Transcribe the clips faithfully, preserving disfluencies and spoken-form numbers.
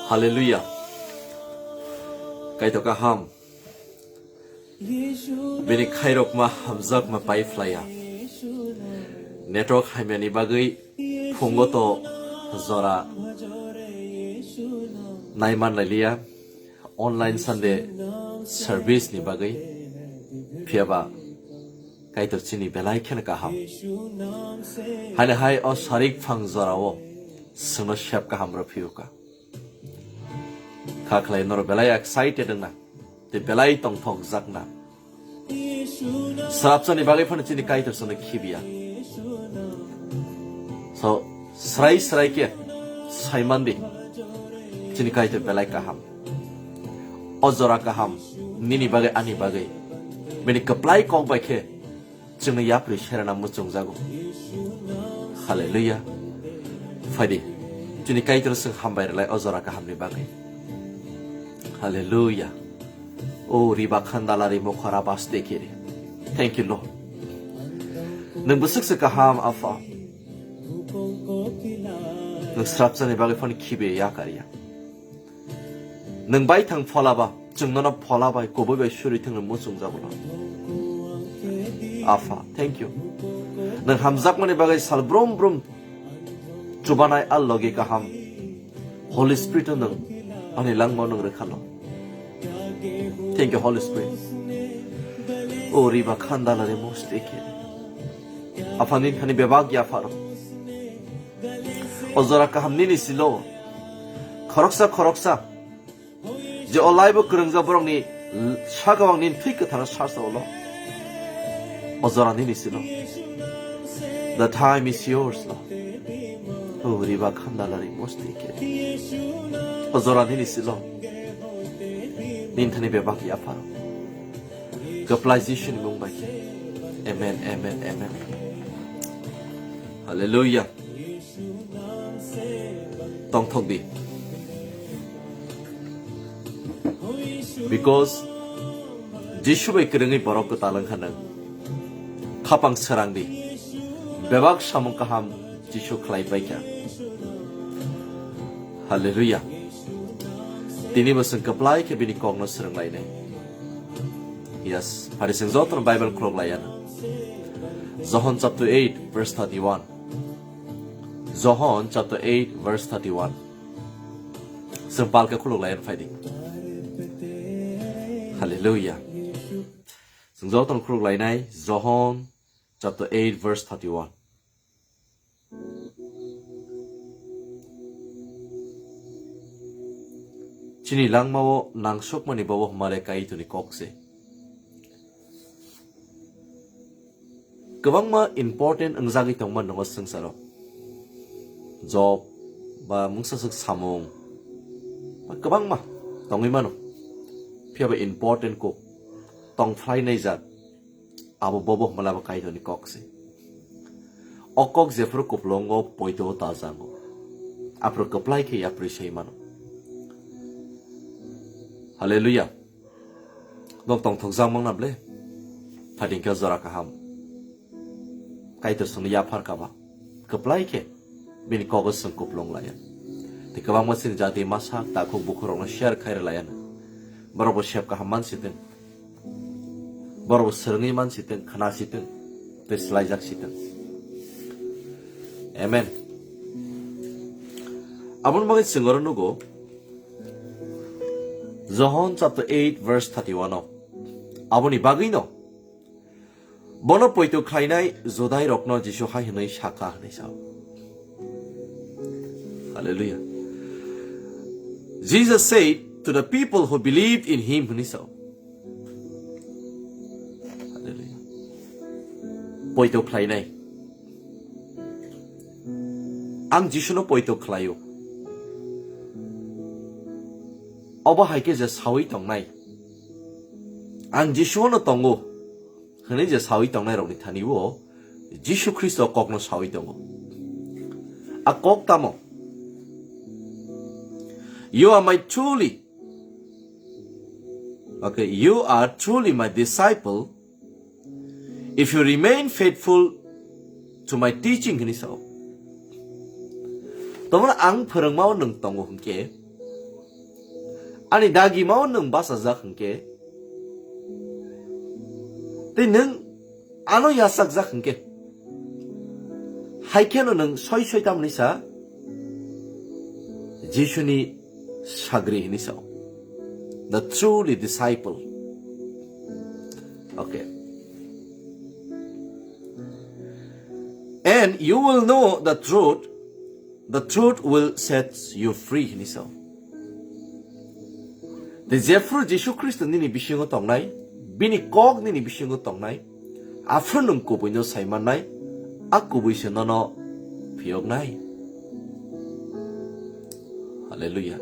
Hallelujah. Kaitor kaham. Bini khairokma hamjakma pai phlaiya. Network hamyani bagwi phungo to jora naiman lailiya. Online Sunday service ni bagwi phiyaba Kaitor chini belai kheno kaham. Haino hai o sarik phang jorao chwngno sep kaham rw phiyo ka. Kha khlai norok belai excited wngna, tei belai tongthokjakna. Srapsani bagwi phano chini Kaitor chwngno khibiya. So, srai srai khe saimandi, chini Kaitor belai kaham. O jora kaham, nini bagwi, ani bagwi. Bini kwplai kok bai khe chwngno yapri serana muchungjago. Hallelujah. Phaidi, chini Kaitor chwng hambai rwlai o jora kahamni bagwi. Hallelujah. O riba khandala ri mokhora baste kiri. Thank you, Lord. Nwng bwswk se kaham, Apha. Nwng srapsani bagwi phano khibiya, yakar ya. Nwng baithang phola ba, chwng nono phola bai, kubui bai suri thwngwi muchungjago no. Apha, thank you. Nwng hamjakmani bagwi sal brum brum chubanai a logi kaham. Holy Spirit o nwng ani langmao nwng rwkha no. Thank you, Holy Spirit. O riba khandala re mosteke. Apha, nini thani bebak yapharo. O jora kaham nini silo. Khoroksa khoroksa je o laibo kwrwngjak borokni saka o ang nini thwi kwtharo sarsa ulo. O jora nini silo. The time is yours, Lord. O riba khandala ri mosteke. O jora nini silo. Nini thani bebak yapharo. Kwplai Jisuni mung bai khe. Amen, amen, amen. Hallelujah. Tongthok di. Because Jisu bai kwrwngwi borok kwtal wngkha nwng. Khapang srang di. Bebak samung kaham Jisu khlai paikha. Hallelujah. Tini bo chwng kwplai khe bini kokno swrwnglainai. Yes, phari chwng jotono Bible khulok laiya. Johon chapter eight verse thirty-one. Johon chapter eight verse thirty-one. Chwng palka khulok laiya phai di. Hallelujah. Chwng jotono khulok lainai Johon chapter eight verse thirty-one. Chini langmao nangsokmani bobo hwnmale Kaitorni kok se. Kwbangma important wngjagwi tongma nwngo swngcharo. Job ba mungsaswk samung ba kwbangma tongwi mano. Phiyaba important kok tongphlai naijak. Abo bobo hwnmale abo Kaitorni kok se. O kok jephuru kupulungo poito o tajango. Aphuru kwplai khe yapri sai mano. Hallelujah. Nok tongthokjak mangna ble. Phatingkhe jora kaham. Kaitor chwngno yaphar kaba. Kwplai khe bini kogo chwng kupulung laiya. Tei kwbangma chini jati masa takhuk bukhurokno share khai rwlaiya. Borok bo sep kaham mansitwng. Borok bo swrwngwi mansitwng, khnasitwng, tei swlaijaksitwng. Amen. Aboni bagwi chwng oro nugo, Johon chapter eight verse thirty-one o. Aboni bagwino bono poito khlainai Judairokno Jisu hai hwnwi sakha hwnwi sao. Hallelujah. Jesus said to the people who believed in him hwnwi sao. Hallelujah. Poito khlainai. Ang Jisuno poito khlaio. Obo hai khe je sawi tongnai. Ang Jisuono tongo. Hwnwi je sawi tongnairokni thani-o Jisu Khristo kokno sawi tongo. A kok tamo? You are my truly, okay, you are truly my disciple if you remain faithful to my teaching, hwnwi sao. Tongmani ang phwrwngmao nwng tongo hwnkhe, Ani dagimao nwng bachajak hwnkhe, tei nwng ano yachakjak hwnkhe, hai kheno nwng soi soi tamni sa Jisuni sagri hini sao. The truly disciple. Okay. And you will know the truth, the truth will set you free hini sao. Tei jephru Jisu Khristo nini bisingo tongnai, bini kok nini bisingo tongnai, aphru nwng kubuino saimannai, a kubui se nono phiyoknai. Hallelujah.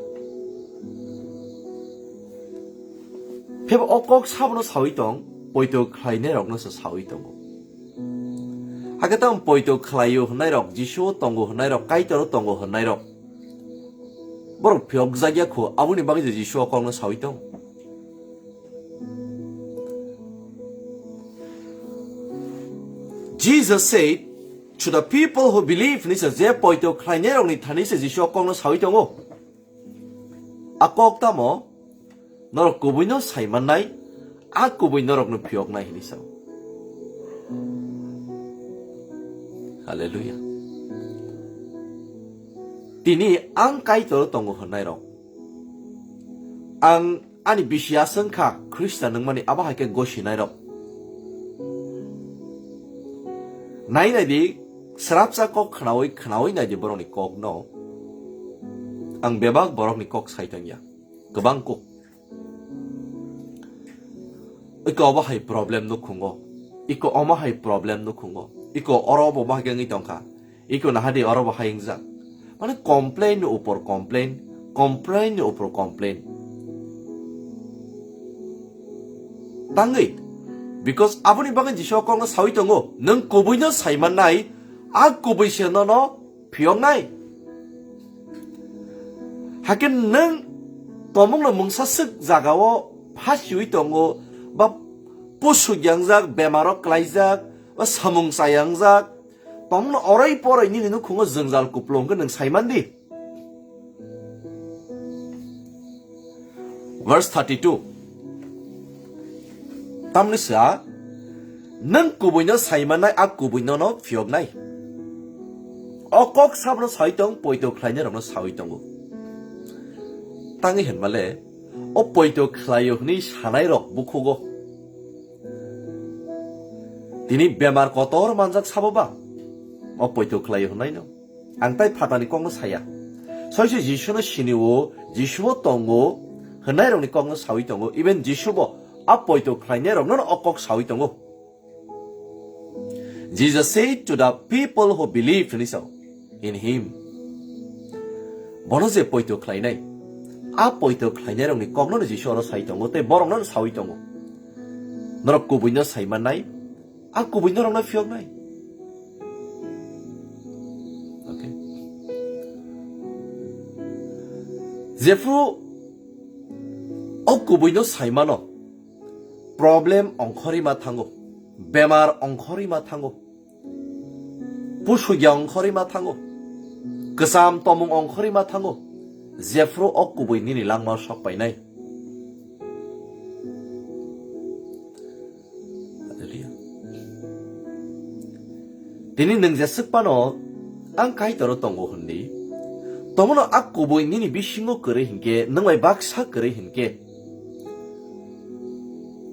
Phebo o kok sabono sawi tong, poito khlainairokno se sawi tongo. Hakhe tamo poito khlaio hwnnairok, Jisuo tongo hwnnairok, Kaitoro tongo hwnnairok, borok phiyokjakya kho, aboni bagwi je Jisuo kokno sawi tong. Jesus said to the people who believe, hwnwi se je poito khlainairokni thani se Jisuo kokno sawi tongo. A kok tamo? Norok kubuino saimannai, a kubui norokno phiyoknai hwnwi sao. Hallelujah. Tini ang Kaitor tongo hwnnairok, ang ani bisi aswng kha Khristian wngmani, abo hai khe gosinairok. Nai nai di, srapsa kok khnaui, khnaui nai di borokni kokno. Ang bebak borokni kok sai tongya. Kwbang kok. Iko obo hai problem nukhungo. Iko omo hai problem nukhungo. Iko oro obo bahai wngwi tongkha. Iko nahadi oro bo hai wngjak. Mane complain ni upor complain, complain ni upor complain. Tangwi, because aboni bagwi Jisu kokno sawi tongo, nwng kubuino saimannai, a kubui se nono phiyoknai. Hakhe nwng tomungno mungsa swk jagao phasiwi tongo, ba pusuk yangjak, bemaro klaijak, ba samung chayangjak, tomungno oroi poroi nini nukhungo jwngjal kupulung khe nwng saimandi. Verse thirty-two. Tamni sa, nwng kubuino saimannai, a kubui nono phiyoknai. O kok sabono sawi tong, poito khlainairokno sawi tongo. Tangwi hwnmale, o poito khlaio hwnwi sanairok bukhugo. Tini bemar kotor manjak sabo ba? O poito khlaio hwnnaino. Ang tai phatani kokno saya. Soiso Jisuno sinio, Jisuo tongo hwnnairokni kokno sawi tongo. Even Jisubo a poito khlainairokno o kok sawi tongo. Jesus said to the people who believe, hwnwi sao, in him. Bono je poito khlainai, a poito khlainairokni kokno Jisu oro sai tongo, tei borokno sawi tongo. Norok kubuino saimannai, a kubui norokno phiyoknai. Okay. Jephru o kubuino saimano, problem ongkhorwi ma thango, bemar ongkhorwi ma thango, pusugya ongkhorwi ma thango, kwcham tomung ongkhorwi ma thango, jephru o kubui nini langmao sok painai. Hallelujah. Tini nwng jeswk phano ang Kaitoro tongo hwnwi, tomono a kubui nini bisingo kwrwi hinkhe, nwng bai baksa kwrwi hinkhe,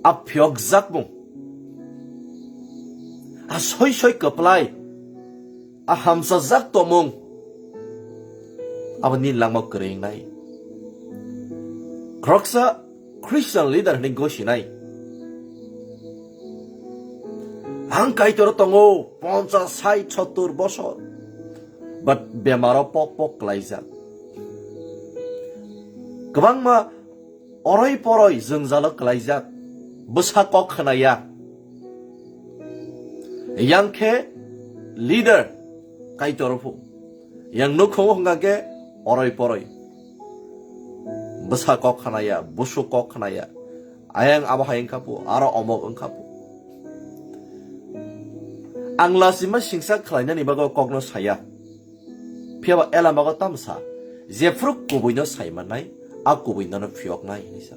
a phiyokjakmung, a soi soi kwplai, a hamchajak tongmung, abo nini langmao kwrwi wngnai. Khoroksa Christian leader hwnwi gosinai. Ang Kaitor tongo ponchas, sait, sottur bosor. But bemaro pok pok klaijak. Kwbangma oroi poroi jwngjalo klaijak. Bwsa kok khnaya. Yang khe leader Kaitor phu. Yang nukhungo hwnkha khe oroi poroi. Bwsa kok khnaya, busu kok khnaya. Ayang abo hai wngkha phu, aro omok wngkha phu. Ang lachima singsa khlainani bagwi kokno saya. Phiyaba elamago tamsa, jephru kubuino saimannai, a kubui nono phiyoknai hinwi sa.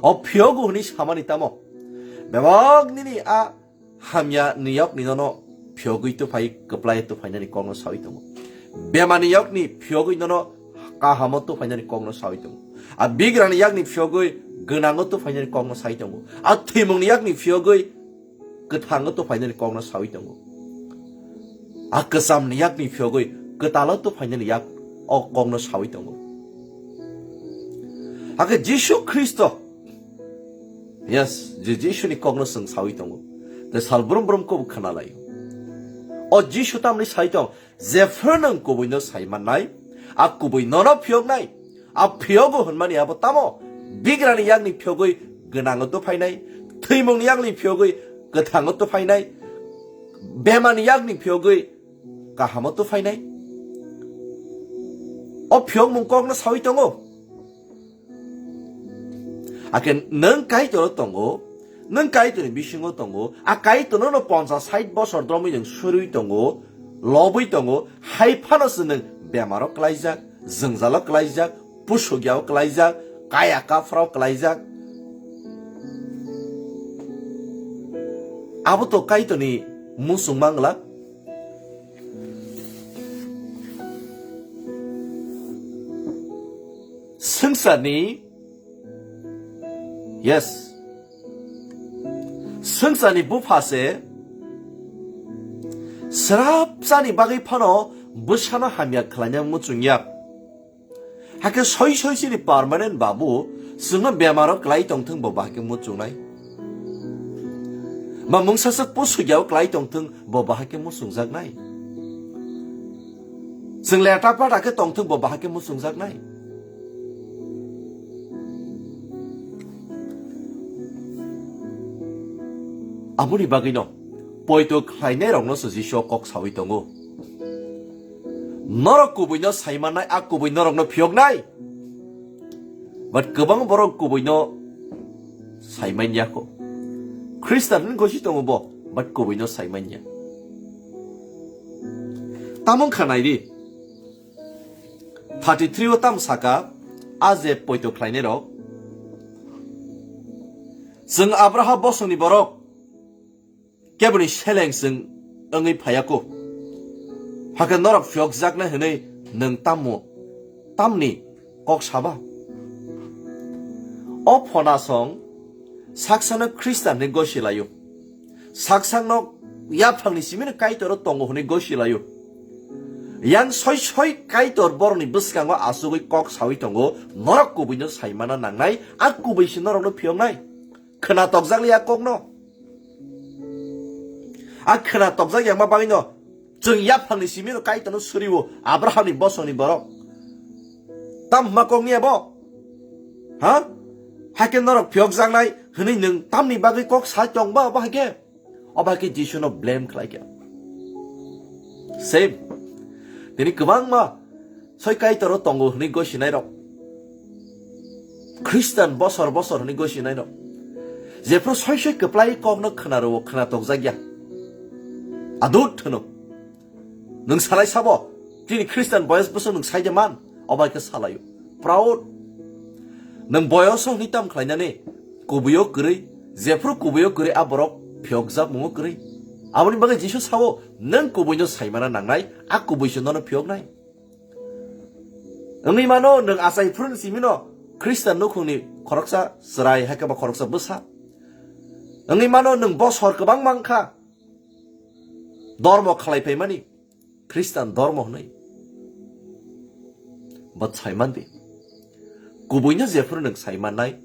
O phiyogo hinwi samani tamo? Bebak nini a hamya ni yokni nono phiyogwi tuphai, kwplai tuphainani kokno sawi tongo. Bemani yokni phiyogwi nono kahamo tuphainani kokno sawi tongo. A bigrani yakni phiyogwi gwnango tuphainani kokno sawi tongo. A thwimungni yakni phiyogwi kwthango tuphainani kokno sawi tongo. A kwchamni yakni phiyogwi kwtalo tuphainani yak o kokno sawi tongo. Hakhe Jisu Khristo, yes, je Jisuni kokno chwng sawi tongo. Tei sal brum brum kok khna lai. O Jisu tamni sai tong, jephru nwng kubuino sai mannai, a kubui nono phiyoknai. A phiyogo hwnmani abo tamo? Bigrani yakni phiyogwi gwnango tuphainai, thwimungni yakni phiyogwi kwthango tuphainai, bemani yakni phiyogwi kahamo tuphainai. O phiyokmung kokno sawi tongo. Hakhe nwng Kaitor tongo, nwng Kaitorni bisingo tongo, a Kaitorno no ponchas sait bosor dromwi nwng surwi tongo, lobwi tongo, hai phano se nwng bemaro klaijak, jwngjalo klaijak, pusukyao klaijak, kaya kaphrao klaijak. Abo to Kaitorni muchung mangla. Swngcharni, yes, swngcharni bupha se srapsani bagwi phano bwsano hamya khlaina muchungya. Hakhe soi soi chini permanent babu chwngno bemaro klai tongthwng bo bahai khe muchungnai. Ma mungsa swk pusukyao klai tongthwng bo bahai khe muchungjaknai. Chwng leta pata khe tongthwng bo bahai khe muchungjaknai. Aboni bagwino poito khlainairokno se Jisu kok sawi tongo. Norok kubuino saimannai, a kubui norokno phiyoknai. But kwbang borok kubuino saimanya kho. Khristan hwn gosi tongo bo, but kubuino saimanya. Tamung kha naidi. Thirty three o tam saka, a je poito khlainairok. Chwng Abraham bosongni borok. Keboni seleng chwng wngwi phaiya kho. Hakhe norok phiyokjaknai hwnwi nwng tammo, tamni kok saba? O phonasong saksano Khristan hwnwi gosi laio. Saksakno yaphangni simino Kaitoro tongo hwnwi gosi laio. Yang soi soi Kaitor borokni bwskango achugwi kok sawi tongo, norok kubuino saimana nangnai, a kubui se norokno phiyoknai. Khwna tokjak li a kokno. A khwna tokjak yangma bagwino chwng yaphangni simino Kaitorno suriwo Abrahamni bosongni borok. Tam hwnma kokni abo? Ha? Hakhe norok phiyokjaknai hwnwi nwng tamni bagwi kok sa tongba abo hakhe? Obo hakhe Jisuno blame khlaikha. Same. Tini kwbangma soi Kaitoro tongo hwnwi gosinai rok. Khristan bosor bosor hwnwi gosinai rok. Jephru soi soi kwplai kokno khwna rwo, khwna tokjakya. Adut hwno. Nwng salai sabo, tini Khristan boyos bwswk nwng saide man, obo hai khe salaio. Proud. Nwng boyoso hwnwi tam khlainani, kubuio kwrwi, jephru kubuio kwrwi a borok phiyokjak mungo kwrwi. Aboni bagwi Jisu sao, nwng kubuino saimana nangnai, a kubui se nono phiyoknai. Wngwi mano, nwng achai phuruni simino Khristan nukhungni khoroksa chwrai, hai khe ba khoroksa bwsa. Wngwi mano, nwng bosor kwbang mankha, dormo khlai phaimani. Khristan dormo hwnwi. But saiman di. Kubuino jephru nwng saimannai,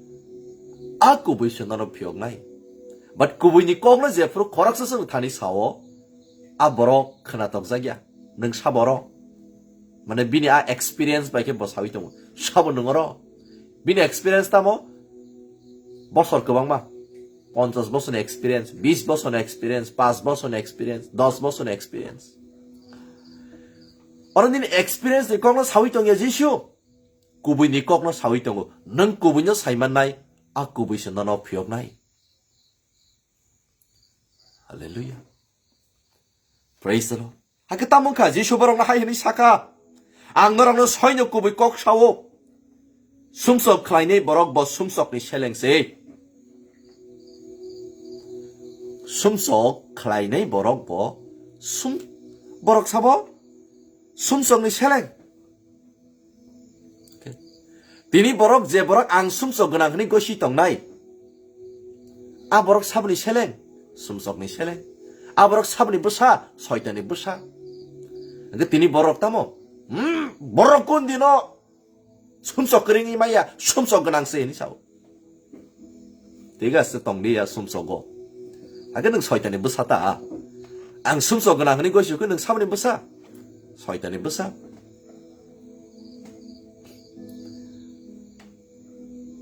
a kubui se nono phiyoknai. But kubuini kokno jephru khoroksa chwng thani sao, a borok khwna tokjakya. Nwng sabo oro. Mane bini a experience bai khe bo sawi tongo. Sabo nwng oro. Bini experience tamo? Bosor kwbangma. Ponchas bosorni experience, bis bosorni experience, pas bosorni experience, dos bosorni experience. Oro nini experience ni kokno sawi tongya Jisu. Kubui ni kokno sawi tongo. Nwng kubui no saimannai, a kubui se nono phiyoknai. Hallelujah. Praise the Lord. Hakhe tamo wngkha, Jisu borokno hai hwnwi sakha, "Ang norokno soino kubui kok sao. Sumsok khlainai borok bo sumsokni seleng se. Sumsok khlainai borok bo sum-, borok sabo sumsokni seleng. Tini borok je borok ang sumsok gwnang hwnwi gosi tongnai, a borok saboni seleng, sumsokni seleng. A borok saboni bwsa, soitani bwsa. Hwnkhe tini borok tamo, hmm, borok kun dino sumsok kwrwngwi maya, sumsok gwnang se hwnwi sao. Tiga se tong dia sumsogo. Age nwng soitani bwsa ta. Ang sumsok gwnang hwnwi gosi khe nwng saboni bwsa. Soitani bwsa.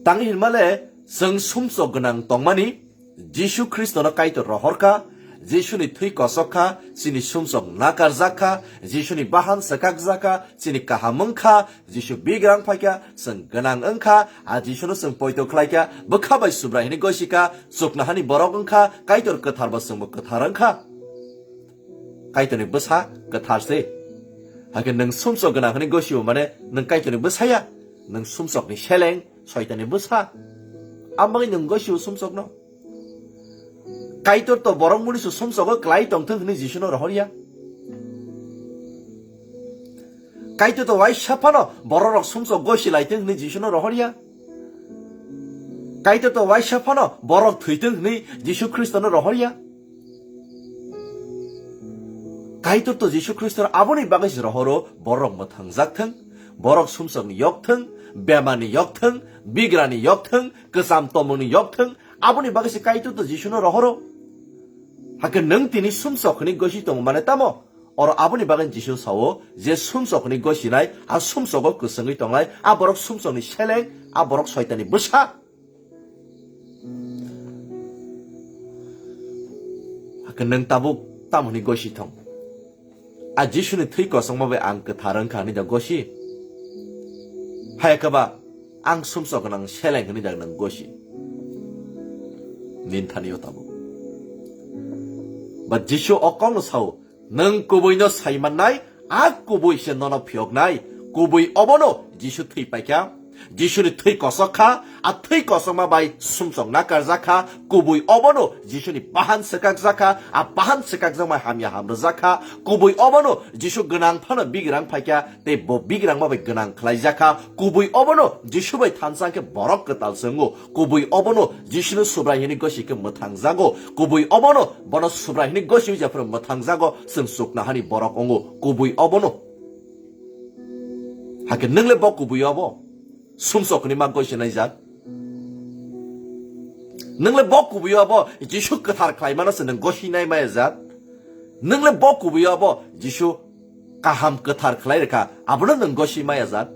Tang hinmale chwng sumsok gwnang tongmani Jisu Khristono Kaitor rohorkha, Jisuni thwi kosokha, chini sumsok nakarjakha, Jisuni bahan swkakjakha, chini kaham wngkha, Jisu bigrang phaikha, chwng gwnang wngkha, a Jisuno chwng poito khlaikha, bwkha bai Subrai hwnwi gosikha, chuknohani borok wngkha, Kaitor kwtharbo chwngbo kwthar wngkha. Kaitorni bwsa kwthar se. Hakhe nwng sumsok gwnang hwnwi gosio mane nwng Kaitorni bwsa ya, nwng sumsokni seleng, soitani bwsa. Amoni nwng gosio sumsokno. Kaitor to borok muni su sumsogo klai tongthwng hwnwi Jisuno rohor ya. Kaitor to waisa phano bororok sumsok gosi laithwng hwnwi Jisuno rohor ya. Kaitor to waisa phano borok thwithwng hwnwi Jisu Khristono rohor ya. Kaitor to Jisu Khristo aboni bagwi se rohoro borok mwthangjak thwng, borok sumsokni yok thwng, bemarni yok thwng, bigrani yok thwng, kwcham tomongni yok thwng, aboni bagwi se Kaitor to Jisuno rohoro. Hakhe nwng tini sumsok hwnwi gosi tongo mane tamo? Oro aboni bagwi Jisu sao, je sumsok hwnwi gosinai, a sumsogo kwswngwi tongnai, a borok sumsokni seleng, a borok soitani bwsa. Hakhe nwng tabuk tamo hwnwi gosi thong? A Jisuni thwi kosongma bai ang kwthar wngkha hwnwi da gosi? Hai khe ba ang sumsok gwnang seleng hwnwi da nwng gosi? Nini thani o tabuk. Ba Jisu o kokno sao, nwng kubuino sai mannai, a kubui se nono phiyoknai. Kubui obono Jisu thwi paikha. Jisuni thwi kosok kha, a thwi kosokma bai sumsok nakarjak kha. Kubui obono Jisuni bahan swkakjak kha, a bahan swkakjakma hamya hamrwjak kha. Kubui obono Jisu gwnang phano bigrang phaikha, tei bo bigrangma bai gwnang khlaijak kha. Kubui obono Jisu bai thansa khe borok kwtal se wngo. Kubui obono Jisuno Subrai hwnwi gosi khe mwthangjago. Kubui obono bono Subrai hwnwi gosi jephuru mwthangjago, chwng chuknohani borok wngo. Kubui obono. Hakhe nwng le bo kubui obo? Sumsok hwnwi ma gosi naijak. Nwng le bo kubui obo Jisu kwthar khlaimano se nwng gosi nai maya jak? Nwng le bo kubui obo Jisu kaham kwthar khlai rwkha, abono nwng gosi maya jak?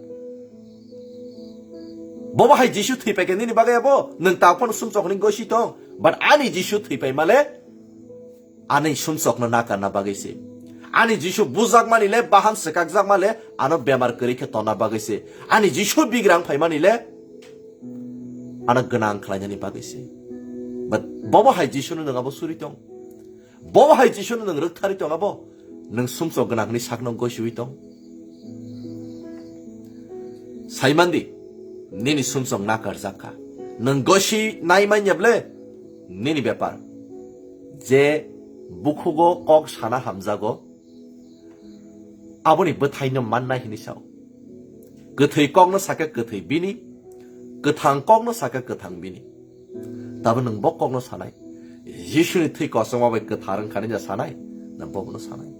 Bobo hai Jisu thwi paikha nini bagwi abo? Nwng ta phano sumsok hwnwi gosi tong, but ani Jisu thwi paimale ani sumsokno nakarna bagwi se. Ani Jisu bujakmani le, bahan swkakjakma le, ano bemar kwrwi khe tonna bagwi se. Ani Jisu bigrang phaimani le, ano gwnang khlainani bagwi se. But bobo hai Jisuno nwng abo suri tong? Bobo hai Jisuno nwng rwktharwi tong abo? Nwng sumsok gwnang hwnwi sakno gosiwi tong? Saimandi, nini sumsok nakarjak kha. Nwng gosi nai manya ble, nini bepar. Je bukhugo kok sana hamjago, aboni bwthaino mannai hwnwi sao. Kwthwi kokno sakha kwthwi bini, kwthang kokno sakha kwthang bini. Tabo nwng bo kokno sanai. Jisuni thwi kosongma bai kwthar wngkha hwnwi sanai, na bobono sanai?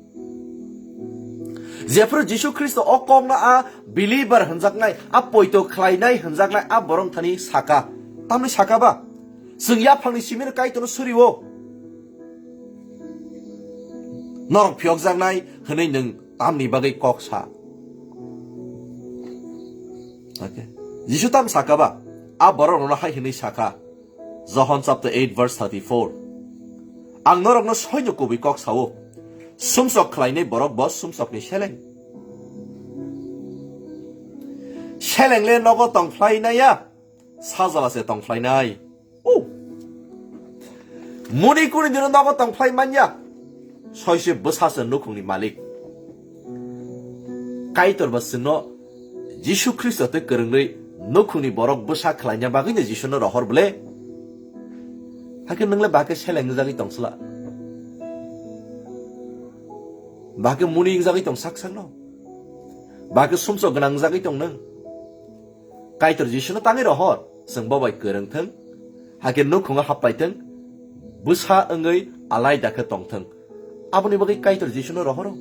Jephuru Jisu Khristo o kokno a believer hwnjaknai, a poito khlainai hwnjaknai, a borok thani saka. Tamni saka ba? Chwng yaphangni simino Kaitorno suriwo. Norok phiyokjaknai hwnwi nwng tamni bagwi kok sa? Okay. Jisu tam saka ba? A borok rokno hai hwnwi saka, Johon chapter eight verse thirty-four. Ang norokno soino kubui kok sao, sumsok khlainai borok bo sumsokni seleng. Seleng le nogo tong phlainai ya, sajla se tong phlainai. O. Muni kuni dino nogo tong phlai manya. Soise bwsa se nukhungni malik. Kaitor ba chwngno Jisu Khristo tei kwrwngwi Nukhungni borok bwsa khlaina bagwino Jisuno rohor bwle. Hakhe nwng le ba khe seleng wngjakgwi tong sla? Ba khe muni wngjagwi tong sak sakno? Ba khe sumsok gwnang wngjagwi tong nwng? Kaitor Jisuno tangwi rohor, chwng bo bai kwrwng thwng, hakhe nukhungo happai thwng, bwsa wngwi alaida khe tong thwng. Aboni bagwi Kaitor Jisuno rohoro.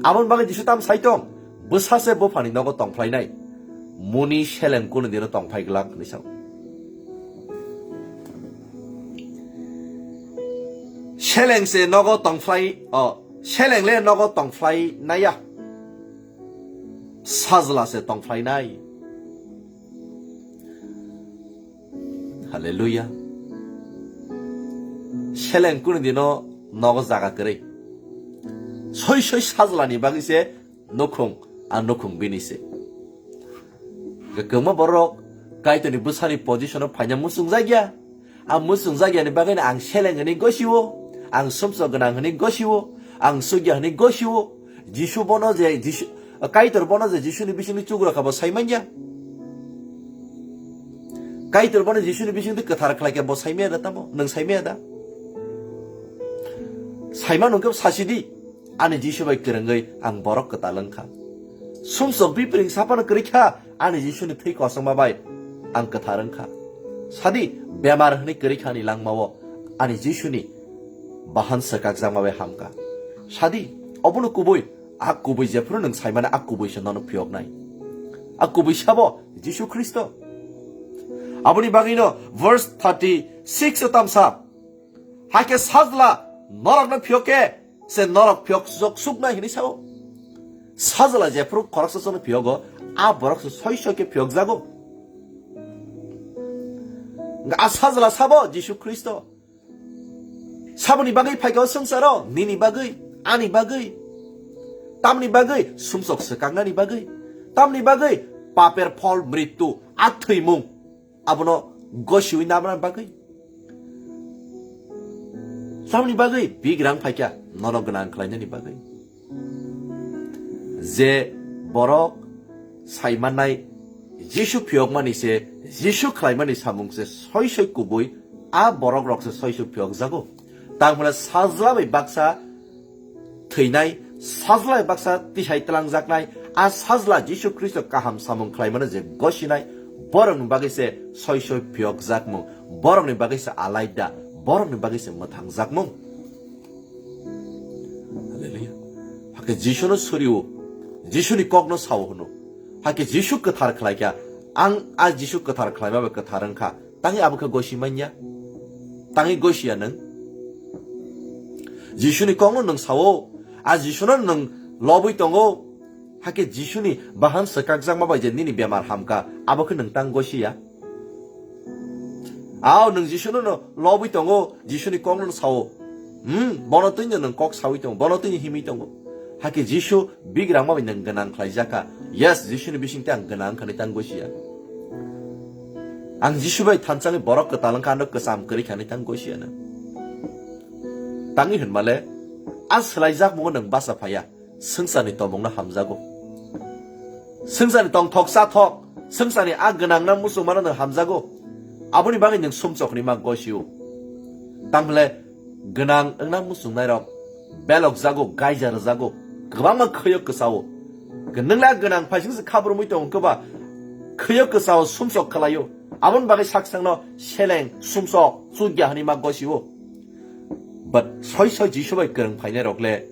Aboni bagwi Jisu tam sai tong, bwsa se buphani nogo tong phlainai, muni seleng kunu dino tong phai glak hwnwi sao. Seleng se nogo tong phlai, o, seleng le nogo tong phlai naiya. Sajla se tong phlai nai. Hallelujah. Seleng kunu dino nogo jaga kwrwi. Soi soi sajlani bagwi se nukhung, a nukhung bini se. Kwbangma borok Kaitorni bwsani position-o phaina muchungjakya. A muchungjakyani bagwino ang seleng hwnwi gosio, ang sumsok gwnang hwnwi gosio, ang sugya hwnwi gosio. Jisu bono je Jisu, Kaitor bono je Jisuni bisingtwi chugrokha bo saimanya. Kaitor bono Jisuni bisingtwi kwthar khlaikha bo saimaya da tamo, nwng saimaya da? Saimano hwnkhe sasidi, ani Jisu bai kwrwngwi ang borok kwtal wngkha. Sumsok bipring saphano kwrwi kha, ani Jisuni thwi kochongma bai ang kwthar wngkha. Sadi, bemar hwnwi kwrwi kha ani langmao, ani Jisuni bahan swkakjakma bai hamkha. Sadi, obono kubui, a kubui jephuru nwng saimano a kubui se nono phiyoknai. A kubui sabo Jisu Khristo. Aboni bagwino verse thirty six o tamsa, hakhe sajla norokno phiyok khe, se norok phiyok suk-, suknai hwnwi sao. Sajla jephuru khoroksa chwngno phiyogo, a borok se soi soi khe phiyokjago. A sajla sabo Jisu Khristo. Saboni bagwi phaikha o swngcharo, nini bagwi, ani bagwi. Tamni bagwi, sumsok swkaknani bagwi. Tamni bagwi, paper phol mrittu, a thwimung. Abono gosiwi namna bagwi. Tamni bagwi bigrang phaikha, nono gwnang khlainani bagwi. Je borok saimannai Jisu phiyokmani se, Jisu khlaimani samung se soi soi kubui, a borok rok se soi soi phiyokjago. Tangmani sajla bai baksa thwinai, sajla bai baksa tisai tlangjaknai, a sajla Jisu Khristo kaham samung khlaimano je gosinai, borokni bagwi se soi soi phiyokjakmung, borokni bagwi se alaida, borokni bagwi se mwthangjakmung. Hallelujah. Hakhe Jisuno surio, Jisuni kokno sao hwno. Hakhe Jisu kwthar khlaikha, ang a Jisu kwthar khlaima bai kwthar wngkha. Tangwi abo khe gosi manya? Tangwi gosiya nwng? Jisuni kokno nwng sao, a Jisuno nwng lobwi tongo. Hakhe Jisuni bahan swkakjakma bai je nini bemar hamkha, abo khe nwng tang gosiya? Ao, nwng Jisuno no lobwi tongo, Jisuni kokno no sao. Hmm, bono twino nwng kok sawi tongo, bono twino himwi tongo. Hakhe Jisu bigrangma bai nwng gwnang khlaijakha. Yes, Jisuni bisingtwi ang gwnang wngkha hwnwi tang gosiya. Ang Jisu bai thanchangwi borok kwtal wngkha, ano kwcham kwrwi kha hwnwi tang gosiya nwng. Tangwi hwnmale, a swlaijakmungo nwng bacha phaiya. Swngcharni tongmungno hamjago. Swngcharni tongthok chathok, swngcharni a gwnangna muchungmano nwng hamjago. Aboni bagwi nwng sumsokni ma gosio. Tamhle gwnang wngna muchungnairok belokjago, gaija rwjago, kwbangma khwyo kwchao. Nwng le a gwnang phaising se khabrumwi tongo, kwba khwyo kwchao sumsok khlaio. Aboni bagwi saksangno seleng, sumsok, chukya hwnwi ma gosio. But soi soi Jisu bai kwrwng phainai rok le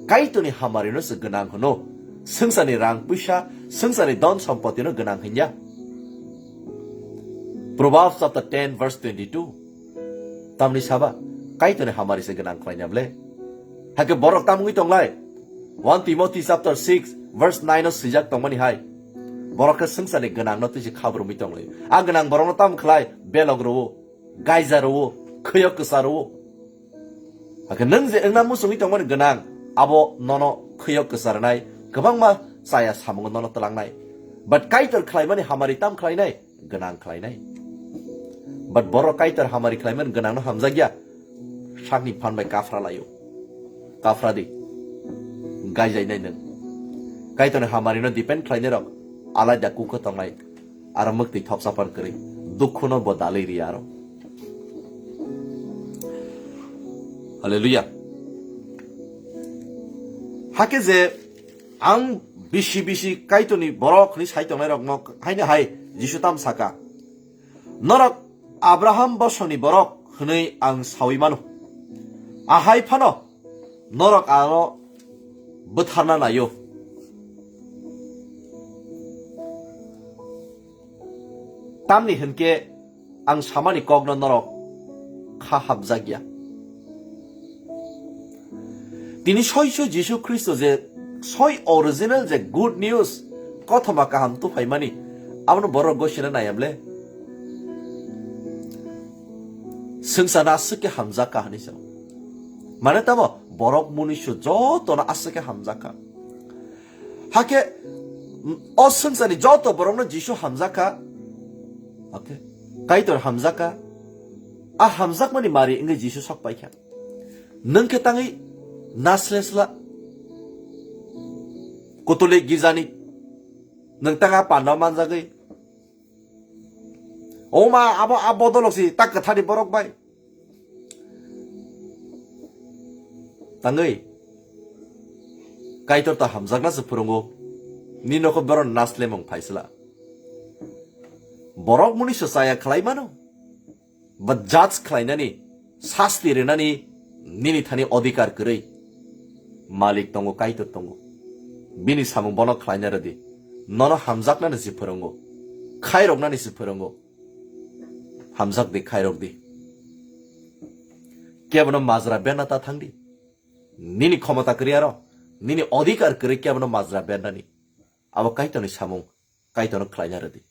Kaitorni hamari no se gwnang hwno. Swngcharni rang puisa, swngcharni don sompoti no gwnang hwnya. Proverbs chapter ten verse twenty-two. Tamni saba, Kaitorni hamari se gwnang khlaina ble. Hakhe borok tamungwi tonglai. One Timothy chapter six verse nine o swijak tongmani hai. Borok khe swngcharni gwnang no twi se khabrumwi tonglai. A gwnang borok no tam khlai, belok rwo, gaija rwo, khwyo kwcha rwo. Hakhe nwng je wngna muchungwi tongmani gwnang, abo nono khwyo kwcha rwnai, kwbangma chaya samungo nono twlangnai. But Kaitor khlaimani hamari tam khlainai, gwnang khlainai. But borok Kaitor hamari khlaimani gwnangno hamjakya, sakni phan bai kaphra laio. Kaphra di. Gaijainai nwng. Kaitorni hamarino depend khlainairok alaida kukho tongnai. Aro mwktwi thopsa pan kwrwi. Dukhuno bo dalwi ri aro. Hallelujah. Hakhe je ang bisi bisi Kaitorni borok hwnwi sai tongnairokno haino hai Jisu tam saka, "Norok Abraham bosongni borok hwnwi ang saui mano. Ahai phano norok ano bwtharna naio." Tamni hwnkhe ang samani kokno norok kha hapjakya. Tini soi soi Jisu Khristo je soi original je good news, kothoma kaham tuphaimani, abono borok gosina nayamle. Swngcharno aswk khe hamjakha hwnwi sao. Mane tamo borok munisu jotono aswk khe hamjakha. Hakhe, o swngcharni joto borokno Jisu hamjakha. Hakhe, Kaitor hamjakha. A hamjakmani mari wngwi Jisu sok paikha. Nwng khe tangwi naslesla. Kutuli girjani nwng tanga panda manjagwi. O ma, abo a bodolok si tak kwthani borok bai. Tangwi, Kaitor ta hamjakna se phwrwngo, nini nokho boron naslemung phaisla. Borok muni se chaya khlai mano, ba judge khlainani, sasti rinani nini thani odhikar kwrwi. Malik tongo, Kaitor tongo. Bini samung bono khlaina rwdi. Nono hamjaknani se phwrwngo, khairoknani se phwrwngo. Hamjak di, khairok di. Kebono majra berna ta thang di. Nini khomota kwrwi aro, nini odhikar kwrwi kebono majra bernani. Abo Kaitorni samung, Kaitorno khlaina rwdi.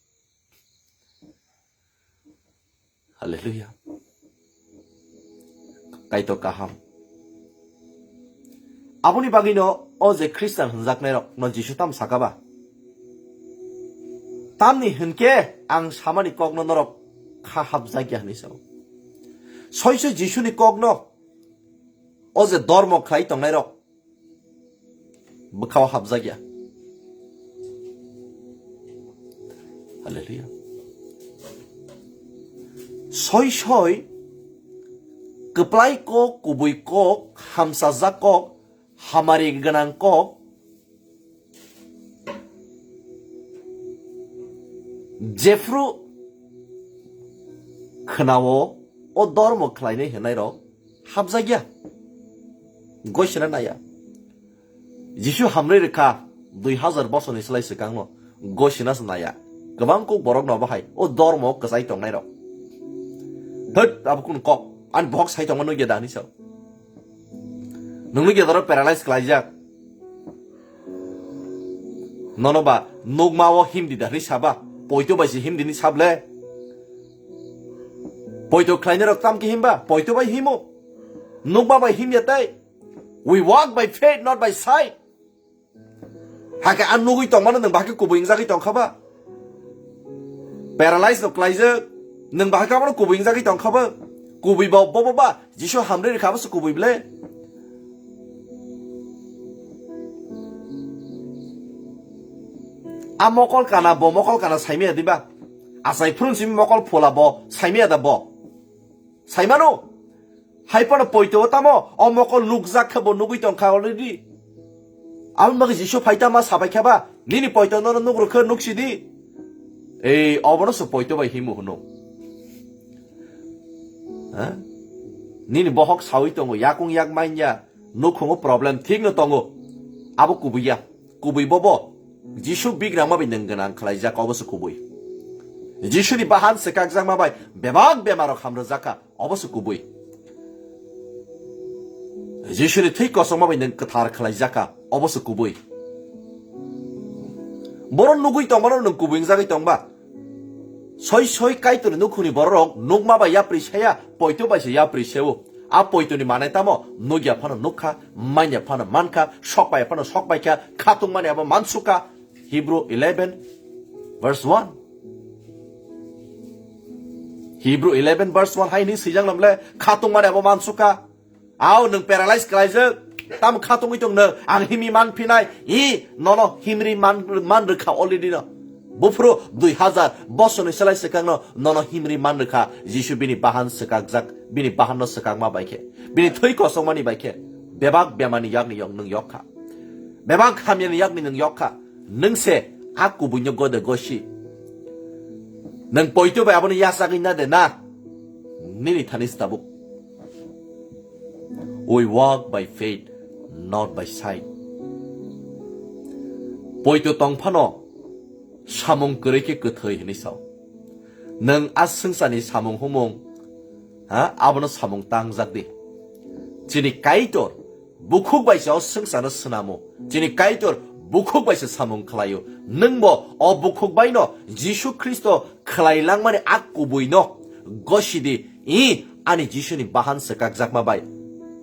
Hallelujah. Kaitor kaham. Aboni bagwino o je Khristan hwnjaknairokno Jisu tam saka ba? Tamni hwnkhe ang samani kokno norok kha hapjakya hwnwi sao. Soi soi Jisuni kokno o je dormo khlai tongnairok bwkhao hapjakya. Hallelujah. Soi soi kwplai kok, kubui kok, hamsajak kok, hamari gwnang kok, jephru khwnao o dormo khlainai hwnnairok hapjakya, gosina naya. Jisu hamrwi rwkha dui hazar bosorni slai swkangno, gosina se naya. Kwbang kuk borokno bahai o dormo kwchai tongnairok. Thut, abo kunu kok, ani bohok sai tongma nukya da hwnwi sao. Nungni gedaro paralyze khlaijak. Nono ba nukma o himdi da hwnwi saba, poito bai se himdi ni sable. Poito khlainai rok tam khe himba, poito bai himo. Nukma bai himya tai. We walk by faith, not by sight. Hakhe a nugwi tongmano nwng bahai khe kubui wngjagwi tongkha ba? Paralyze no klaijak, nwng bahai khe abono kubui wngjagwi tongkha ba? Kubui bo, bo, bo ba, Jisu hamrwi rwkha, abo se kubui ble. A mokol kana, bo mokol kana saimaya diba? Achai phurun simi mokol phola bo saimaya da bo? Saimano? Hai phano poito o tamo, o mokol nukjak khe bo nugwi tongkha already. Aboni bagwi Jisu phai tama sabai kha ba, nini poito nono nugrwkhe nuksidi. Ei, obono se poito bai himo hwno. Ha? Nini bohok sawi tongo, yakung yak manya, nukhungo problem thikno tongo. Abo kubui ya, kubui bobo. Jisu bigrangma bai nwng gwnang khlaijak, obo se kubui. Jisuni bahan swkakjakma bai bebak bemarok hamrwjakha. Obo se kubui. Jisuni thwi kosongma bai nwng kwthar khlaijakha, obo se kubui. Borok nugwi tongmano nwng kubui wngjagwi tongba? Soi soi Kaitorni nukhungni bororok nukma bai yapri saya, poito bai se yapri seo. A poitoni manai tamo? Nukya phano nukha, manya phano mankha, sokpaiya phano sokpaikha, khatungmani abo mansukha. Hebrew eleven verse one. Hebrew eleven verse one hai hwnwi swijak lamle, khatungmani abo mansukha. Ao nwng paralyze khlaijak, tamo khatungwi tong nwng, ang himwi man phinai, i nono himri man, man rwkha already no. Buphuru dui hazar bosorni selai swkangno nono himri man rwkha, Jisu bini bahan swkakjak, bini bahanno swkakma bai khe, bini thwi kosongmani bai khe, bebak bemani yakni yok nwng yok kha, bebak hamyani yakni nwng yok kha. Nwng se a kubuino gode gosi. Nwng poito bai abono yachagwi na de na, nini thani se tabuk. We walk by faith, not by sight. Poito tong phano samung kwrwi khe kwthwi hwnwi sao. Nwng a swngcharni samung humung, ha, abono samung tangjak di. Chini Kaitor bukhuk bai se o swngcharno swnamo. Chini Kaitor bukhuk bai se samung khlaio. Nwngbo o bukhuk baino Jisu Khristo khlai langmani a kubuino gosi di. I ani Jisuni bahan swkakjakma bai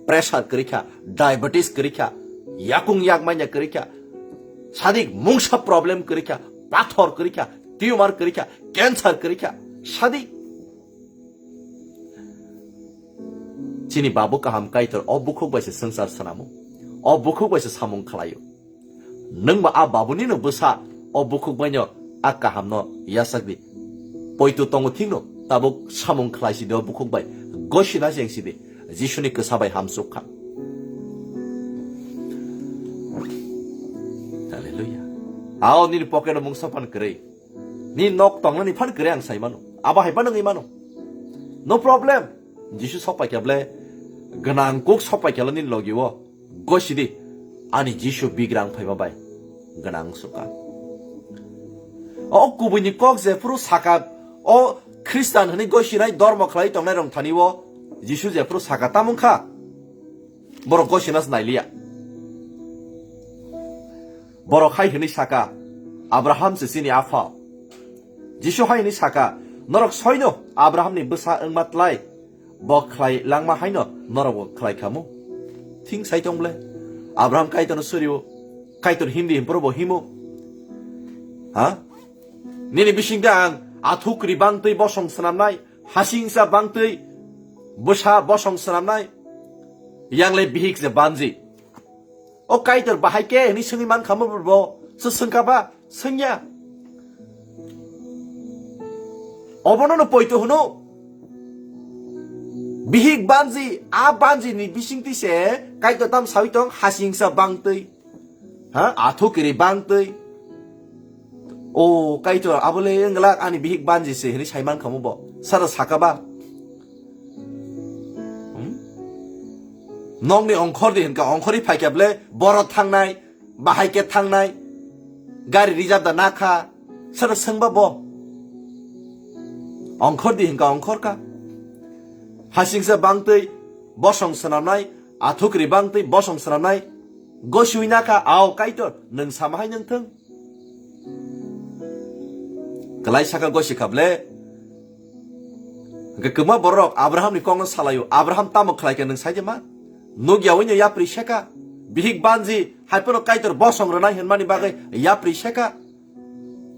pressure kwrwi kha, diabetes kwrwi kha, yakung yakmanya kwrwi kha, sadik mungsa problem kwrwi kha, pathor kwrwi kha, tumor kwrwi kha, cancer kwrwi kha, sadik. Chini babu kaham Kaitor o bukhuk bai se swngchar swnamo. O bukhuk bai se samung khlaio. Nwngba a babunino bwsa o bukhuk baino a kahamno yachak di. Poito tongo thikno tabuk samung khlai si di o bukhuk bai. Gosina jeng si di. Jisuni kwsa bai hamsuk kha. Hallelujah. Ao nini pocket o mungsa phan kwrwi. Ni nok tongnani phan kwrwi ang sai mano. Abo hai phano wngwi mano. No problem. Jisu sok pai khe ble gwnang kuk sok pai khe lo nini logi o. Gosidi, ani Jisu bigrang phaima bai gwnang suka. O kubuini kok jephuru saka, o Khristan hwnwi gosinai dormo khlai tongnai rong thani o Jisu jephuru saka tamung kha, borok gosina se nailiya. Borok hai hwnwi saka, Abraham se chini apha. Jisu hai hwnwi saka, norok soino Abrahamni bwsa wngma tlai, bo khlai langma haino norokbo khlai khamu. Thing sai tong ble. Abraham Kaitorno surio. Kaitor hindi himpro bo himo. Ha? Nini bisingde ang athukri bangtwi bosong swnamnai, hasingsa bangtwi bwsa bosong swnamnai. Yangle bihik se banji. O Kaitor bahai khe hwnwi swngwi man khamu bo? Se swngkha ba? Swngya. Obono no poito hwno. Bihik banji, a banji ni bisingtwi se Kaitor tam sawi tong, hasingsa bangtwi. Ha? Athukiri bangtwi. O Kaitor, abole wngla ani bihik banji se hwnwi sai man khamu bo? Sara saka ba? Hmm? Nokni ongkhor di hwnka, ongkhorwi phaikya ble borok thangnai, bahai khe thangnai, gari reserve da nakha, sara swngba bo? Ongkhor di hwnka, ongkhor ka. Hasingsa bangtwi bosong swnamnai, athukri bangtwi bosong swnamnai, gosiwi nakha, ao Kaitor, nwng sama hai nwng thung. Kwlai saka gosi kha ble. Hwnkhe kwma borok Abrahamni kokno salaio, Abraham tamo khlai khe nwng sai de ma? Nukyawi no yapri seka. Bihik banji, hai phano Kaitor bosong rwnai hwnmani bagwi yapri seka.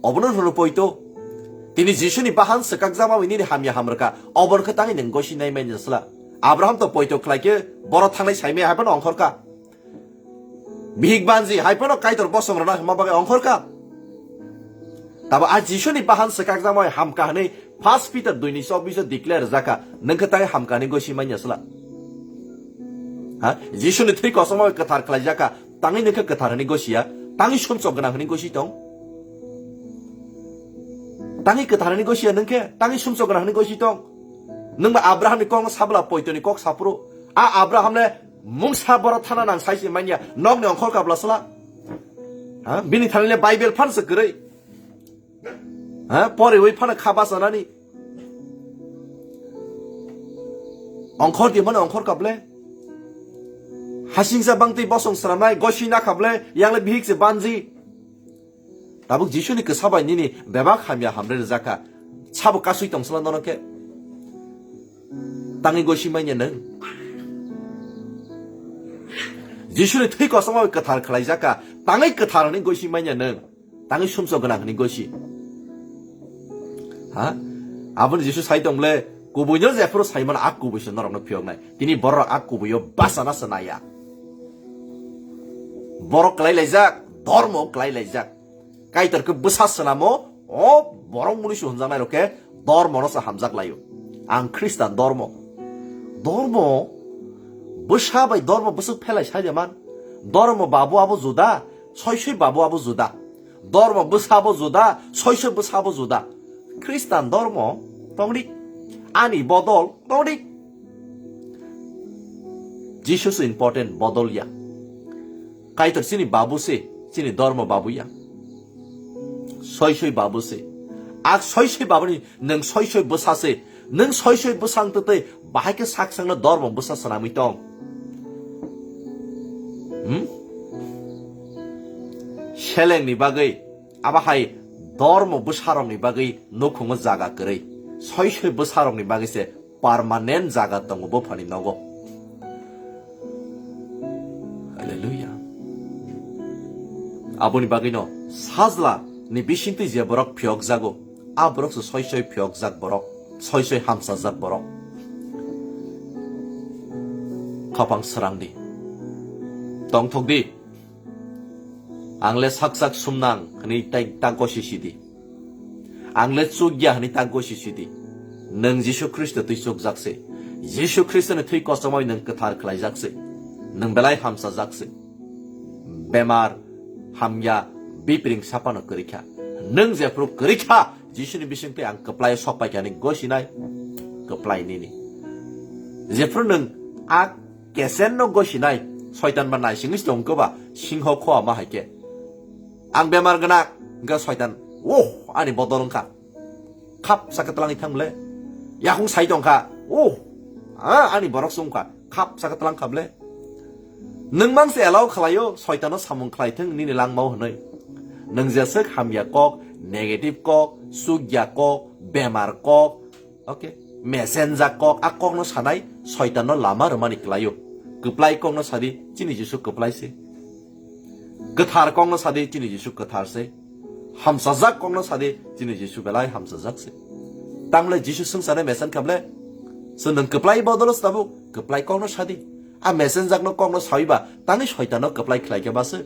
Obono hwno poito. Tini Jisuni bahan swkakjakma bai nini hamya hamrwkha. Obono khe tangwi nwng gosi nai manya sla. Abraham to poito khlai khe borok thangnai saimaya hai phano ongkhorkha. Bihik banji, hai phano Kaitor bosong rwna hwnma bagwi ongkhorkha. Tabo a Jisuni bahan swkakjakma bai hamkha hwnwi First Peter dui ni chobbish o declare rwjakha. Nwng khe tangwi hamkha hwnwi gosi manya sla. Ha? Jisuni thwi kosongma bai kwthar khlaijakha. Tangwi nwng khe kwthar hwnwi gosiya. Tangwi sumsok gwnang hwnwi gosi tong. Tangwi kwthar hwnwi gosiya nwng khe. Tangwi sumsok gwnang hwnwi gosi tong. Nwng ba Abrahamni kokno sabla poitoni kok saphuru. A Abrahamle mungsa borok thana nang sai se manya, nokni ongkhor kabla sla. Ha? Bini thani le Bible phan se kwrwi. Ha? Poriwi phano kha bachanani. Ongkhor di mano ongkhor kable. Hasingsa bangtwi bosong swnamnai, gosi na kable, yangle bihik se banji. Tabuk Jisuni kwsa bai nini bebak hamya hamre rwjakha. Sabo kasui tongsala nono khe. Tangwi gosi manya nwng. Jisuni thwi kosom bai kwthar khlaijakha. Tangwi kwthar hwnwi gosi manya nwng. Tangwi sumsok gwnang hwnwi gosi. Ha? Aboni Jisu sai tong ble, kubuino jephuru saimano a kubuiso norokno phiyoknai. Tini borok a kubuio bachana se naiya. Borok klai laijak, dhormo klai laijak. Kaitor khe bwsa swnamo, O borok muni se hwnjaknai rok khe dormo no se hamjak laio. Ang Khristan dormo. Dormo bwsa bai dormo bwswk phelai sai de man. Dormo babu abo juda, soi soi babu abo juda. Dormo bwsa bo juda, soi soi bwsa bo juda. Khristan dormo tongdi. Ani bodol tongdi. Jisu se important, bodol ya. Kaitor chini babu se, chini dormo babu ya. Soi soi babu se. Ak soi soi babu ni, nwng soi soi bwsa se. Nwng soi soi bwsa wng twtwi bahai khe sak sangno dormo bwsa swnamwi tong. Hmm? Selengni bagwi, abo hai dormo bwsarokni bagwi nukhungo jaga kwrwi. Soi soi bwsarokni bagwi se permanent jaga tongo Buphani nogo. Hallelujah. Aboni bagwino sajla ni bisingtwi je borok phiyokjago, a borok se soi soi phiyokjak borok, soi soi hamsajak borok. Khapang srang di. Tongthok di. Ang le sak sak sumnang hwnwi tai ta gosi sidi. Ang le chukya hwnwi ta gosi sidi. Nwng Jisu Khristo twi chukjak se. Jisu Khristoni thwi kochomoi nwng kwthar khlaijak se. Nwng belai hamsajak se. Bemar, hamya, bipring sapano kwrwi kha. Nwng jephru kwrwi kha, Jisuni bisingtwi ang kwplai sok pai kha hwnwi gosinai, kwplai nini. Jephru nwng a kesenno gosinai, soitan ba naisingwi tongkha ba, singho khoa ma hai khe. Ang bemar gwnang, hwnkhe soitan, "Oh, ani bodol wngkha." Khap sakhe twlangwi thang bwle. Yakung sai tongkha, "Oh, a, ani borok se wngkha." Khap sakhe twlang kha bwle. Nwng mang se allow khlaio, soitano samung khlai thung nini langmao hwnwi. Nwng jeswk hamya kok, negative kok, chukya kok, bemar kok, okay, messenger kok, a kokno sanai soitanno lama rwmani klaio. Kwplai kokno sadi, chini Jisu kwplai se. Kwthar kokno sadi, chini Jisu kwthar se. Hamsajak kokno sadi, chini Jisu belai hamsajak se. Tamle Jisu swngcharnai mesen kha bwle? Chwng nwng kwplai bodolo se tabuk, kwplai kokno sadi. A messenger no kokno sawi ba, tangwi soitanno kwplai khlai khe ba se.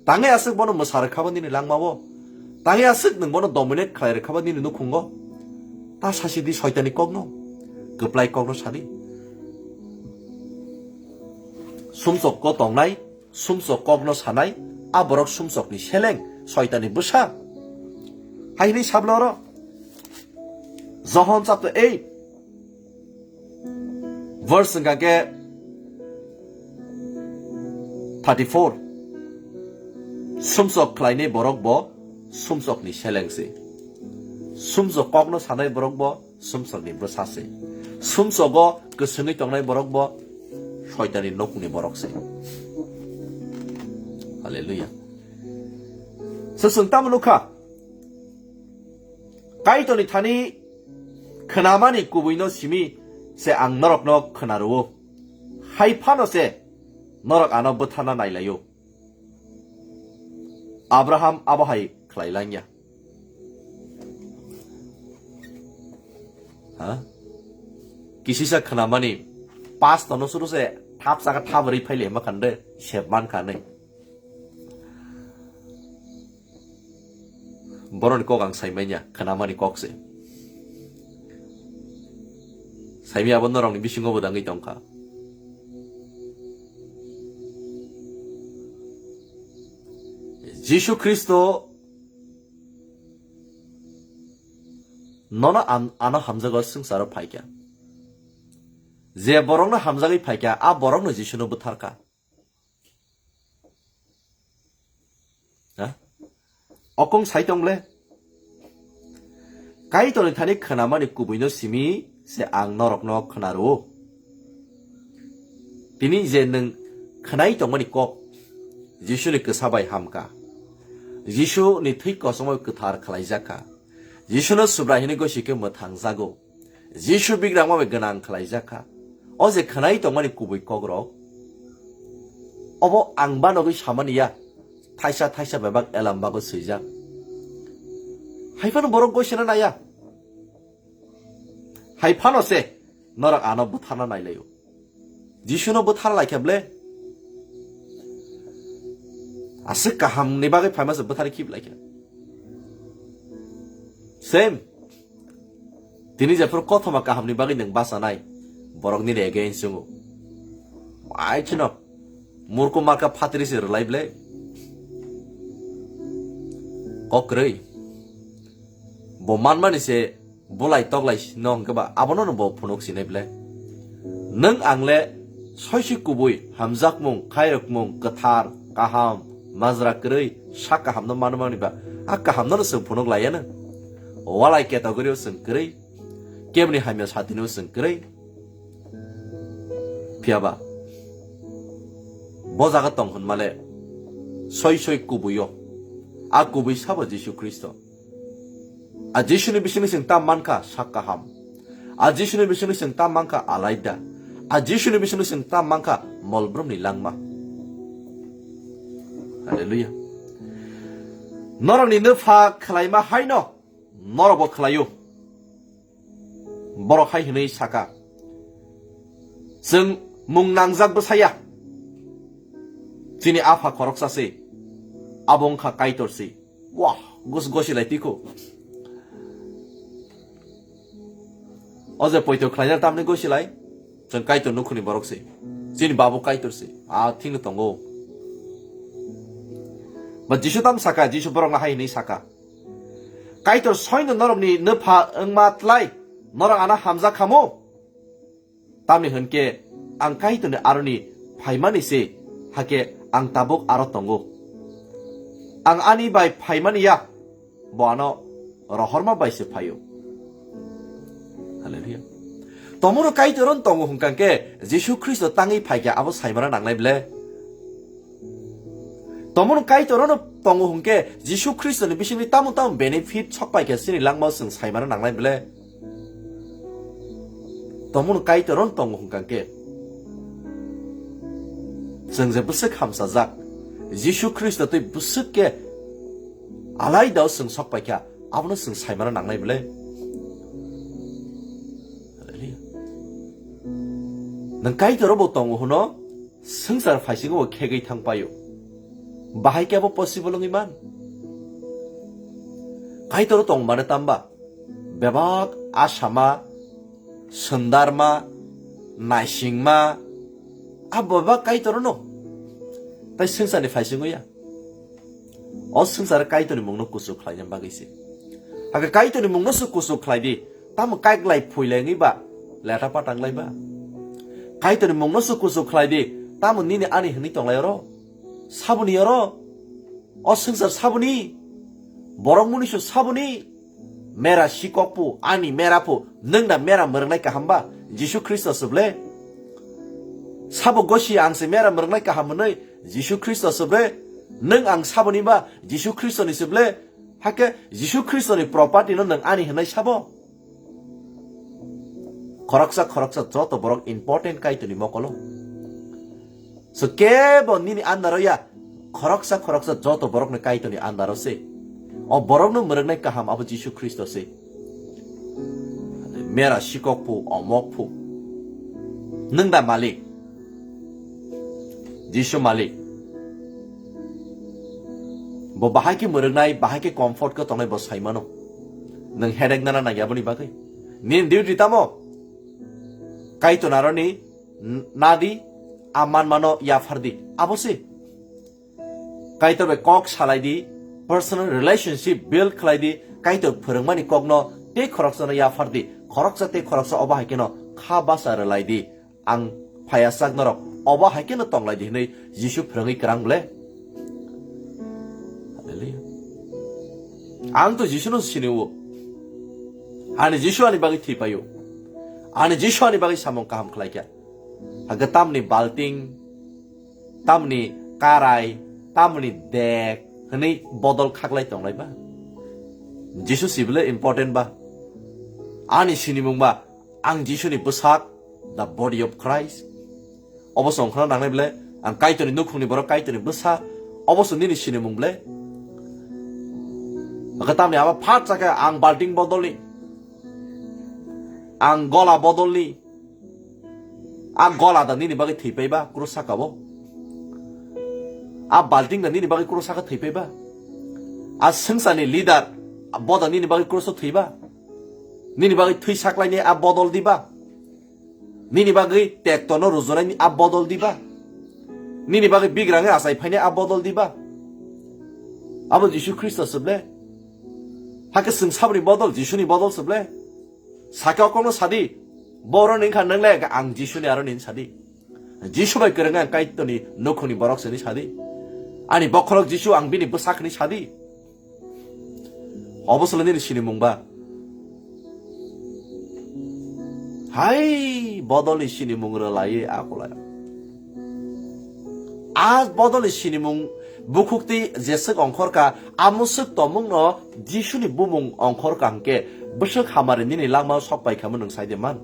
Tangwi aswk bono mwsa rwkha bo nini langmao. Tangwi aswk nwng bono dominate khlai rwkha bo nini nukhungo. Ta sasi di soitani kokno. Kwplai kokno sadi. Sumsok ko tongnai, sumsok kokno sanai, a borok sumsokni seleng, soitani bwsa. Hai hwnwi sabla oro. Johon chapter eight, verse hwnkha khe thirty-four. Sumsok khlainai borok bo sumsokni seleng se. Sumsok kokno sanai borok bo sumsokni bwsa se. Sumsogo kwswngwi tongnai borok bo soitani nokni borok se. Hallelujah. Se chwng tamo nukha? Kaitorni thani khwnamani kubuino simi se ang norokno khwna rwo. Hai phano se norok ano bwtharna nailaio. Abraham abo hai khlai langya. Ha? Kisisa khwnamani pastor no suru se thap saka thap ri phaile ma khande sep man kha nei. Boroni kok ang saimanya, khwnamani kok se. Saimi abo norokni bisingo bo dangwi tongkha. Jisu Khristo nono am-, ano hamjago swngcharo phaikha. Je borokno hamjagwi phaikha, a borokno Jisuno bwtharkha. Ha? Okong sai tong le. Kaitorni thani khwnamani kubuino simi se ang norokno khwna rwo. Tini je nwng khwnai tongmani kok, Jisuni kwsa bai hamkha. Jisuni thwi kochomoi kwthar khlaijakha. Jisuno Subrai hwnwi gosi khe mwthangjago. Jisu bigrangma bai gwnang khlaijak kha. O je khwnai tongmani kubui kokrok, obo ang banogwi samani ya, thaisa thaisa bebak elam bago swijak. Hai phano borok goisena naya. Hai phano se norok ano bwtharna nailaio. Jisuno bwthar laikha ble. Aswk kahamni bagwi phaima se bwthar khib laikha. Same. Tini jephuru kothoma kahamni bagwi nwng bachanai, borok nini against wngo. Ai chino. Murko marka phatri se rwlai ble. Kok kwrwi. Bo manmani se bulai toklai no hwnkhe ba abono no bo phunuk sinai ble. Nwng ang le soisoi kubui, hamjakmung, khairokmung, kwthar, kaham, majra kwrwi, sak kahamno manmani ba, a kahamno no chwng phunuk laiya nw. Walai category o chwng kwrwi, kebni hamya satini o chwng kwrwi. Phiya ba, bo jaga tong hwnmale, soisoi kubui o, a kubui sabo Jisu Khristo. A Jisuni bisingni chwng tam mankha sak kaham. A Jisuni bisingni chwng tam mankha alaida. A Jisuni bisingni chwng tam mankha molbrumni langma. Hallelujah. Norokni nwpha khwlaima haino norokbo khwlaio. Borok hai hwnwi saka, "Chwng mung nangjak bwsaya. Chini apha khoroksa se, abo wngkha Kaitor se." Wah, gos-, gosilai tiko. O je poito khlainai tamni gosilai, chwng Kaitor nukhungni borok se. Chini babu Kaitor se. A thikno tongo. Ba Jisu tam saka, Jisu borokno hai hwnwi saka, "Kaitor soino norokni nwpha wngma tlai, norok ano hamjak khamu? Tamni hwnkhe ang Kaitorni aroni phaimani se, hakhe ang tabuk aro tongo. Ang ani bai phaimani ya, bo ano rohorma bai se phaio." Hallelujah. Tomono Kaitor on tongo hwnkha khe Jisu Khristo tangwi phaikha abo saimano nangnai ble? Tomono Kaitor ono tongo hwnkhe Jisu Khristoni bisingni tamo tamo benefit sok paikha chini langmao chwng saimano nangnai ble? Tomono Kaitor ono tongo hwnkha khe chwng je bwswk hamsajak, Jisu Khristo tei bwswk khe alaidao chwng sok paikha, abono chwng saimano nangnai ble? Hallelujah. Nwng Kaitor bo tongo hwno, swngchar phaisingo bo khegwi thang paio. Bahai khe abo possible wngwi man? Kaitor tong mane tamba bebak asama, swndarma, naisingma, a bebak Kaitor no. Tai swngcharni phaisingo ya. O swngchar Kaitorni mungno kuchuk khlaina bagwi se. Hakhe Kaitorni mungno se kuchuk khlai di, tamo kaiklai phuilai wngwi ba, leta patanglai ba? Kaitorni mungno se kuchuk khlai di, tamo nini ani hwnwi tonglai oro? Saboni oro? O swngchar saboni? Borok munisu saboni? Mera sikok pu, ani mera pu, nwng da mera mwrwngnai kaham ba? Jisu Khristo se ble? Sabo gosi ang se mera mwrwngnai kaham hwnwi Jisu Khristo se ble? Nwng ang saboni ba Jisu Khristoni se ble? Hakhe Jisu Khristoni property no nwng ani hwnwi sabo? Khoroksa khoroksa joto borok important Kaitorni mokolo. So kebo nini andaro ya, khoroksa khoroksa joto borokni Kaitorni andaro se. O borokno mwrwngnai kaham abo Jisu Khristo se. Mera sikok phu, omok phu. Nwng da malik? Jisu malik. Bo bahai khe mwrwngnai, bahai khe comfort khe tongnai bo saimano. Nwng headache nana nangya boni bagwi? Nini duty tamo? Kaitor naroni n-, nadi, a manmano yaphar di. Abo se. Kaitor bai kok salai di, personal relationship build khlai di, Kaitor phwrwngmani kokno tei khoroksano yaphar di, khoroksa tei khoroksa obo hai kheno kha basa rwlai di. Ang phaiya sak norok obo hai kheno tonglai di hwnwi Jisu phwrwngwi kwrang ble? Hallelujah. Ang to Jisuno sini-o. Ani Jisu ani bagwi thwi paio. Ani Jisu ani bagwi samung kaham khlai kha. Hakhe tamni balting, tamni karai, tamni dek hwnwi bodol khaklai tonglai ba? Jisu si ble important ba? Ani sinimung ba, ang Jisuni bwsak, the body of Christ. Obo se wngkhana nangnai ble, ang Kaitorni nukhungni borok, Kaitorni bwsa, obo se nini sinimung ble? Hakhe tamni abo phat chakhe ang balting bodolni, ang gola bodolni, a gola da nini bagwi thwi paiba krus sakao? A balting da nini bagwi krus saka thwi paiba? A swngcharni leader, bodol nini bagwi kroso thwiba? Nini bagwi thwi saklaini a bodol diba? Nini bagwi tektono rujunai ni a bodol diba? Nini bagwi bigrangwi achai phaini a bodol diba? Abo Jisu Khristo se ble. Hakhe chwng saboni bodol, Jisuni bodol se ble. Sakhe okokno sadi, borok wngkha nwngle ang Jisuni aro nini sadi. Jisu bai kwrwngkha ang Kaitorni nukhungni borok se hwnwi sadi. Ani bokhorok Jisu ang bini bwsak hwnwi sadi. Obo se nini sinimung ba? Hai, bodolni sinimung rwlaiwi akolai. A bodolni sinimung bukhuk twi jeswk ongkhorkha, a mwswk tongmungno Jisuni bumung ongkhorkha hwnkhe bwswk hamari nini langmao sok paikha hwnwi nwng sai de man?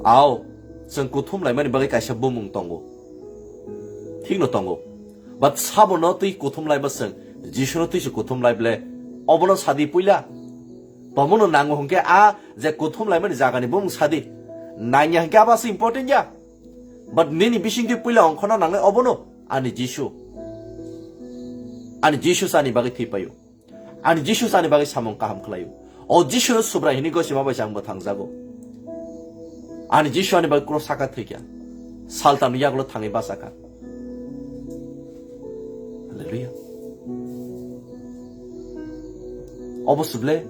Ao, chwng kuthum laimani bagwi kaisa bumung tongo. Thikno tongo. But sabono twi kuthum laiba chwng, Jisuno twi se kuthum lai ble, obono sadi puila. Tomono nango hwnkhe a je kuthum laimani jagani bumung sadi. Nangya hwnkhe abo aswk important ya. But nini bisingtwi puila ongkhorna nangnai obono ani Jisu. Ani Jisu se ani bagwi thwi paio. Ani Jisu se ani bagwi samung kaham khlaio. O Jisuno Subrai hwnwi gosima bai se ang bo thangjago. Ani Jisu ani bagwi cross saka thwikha. Saltanni yagulo thangwi bachakha. Hallelujah. Obo se ble?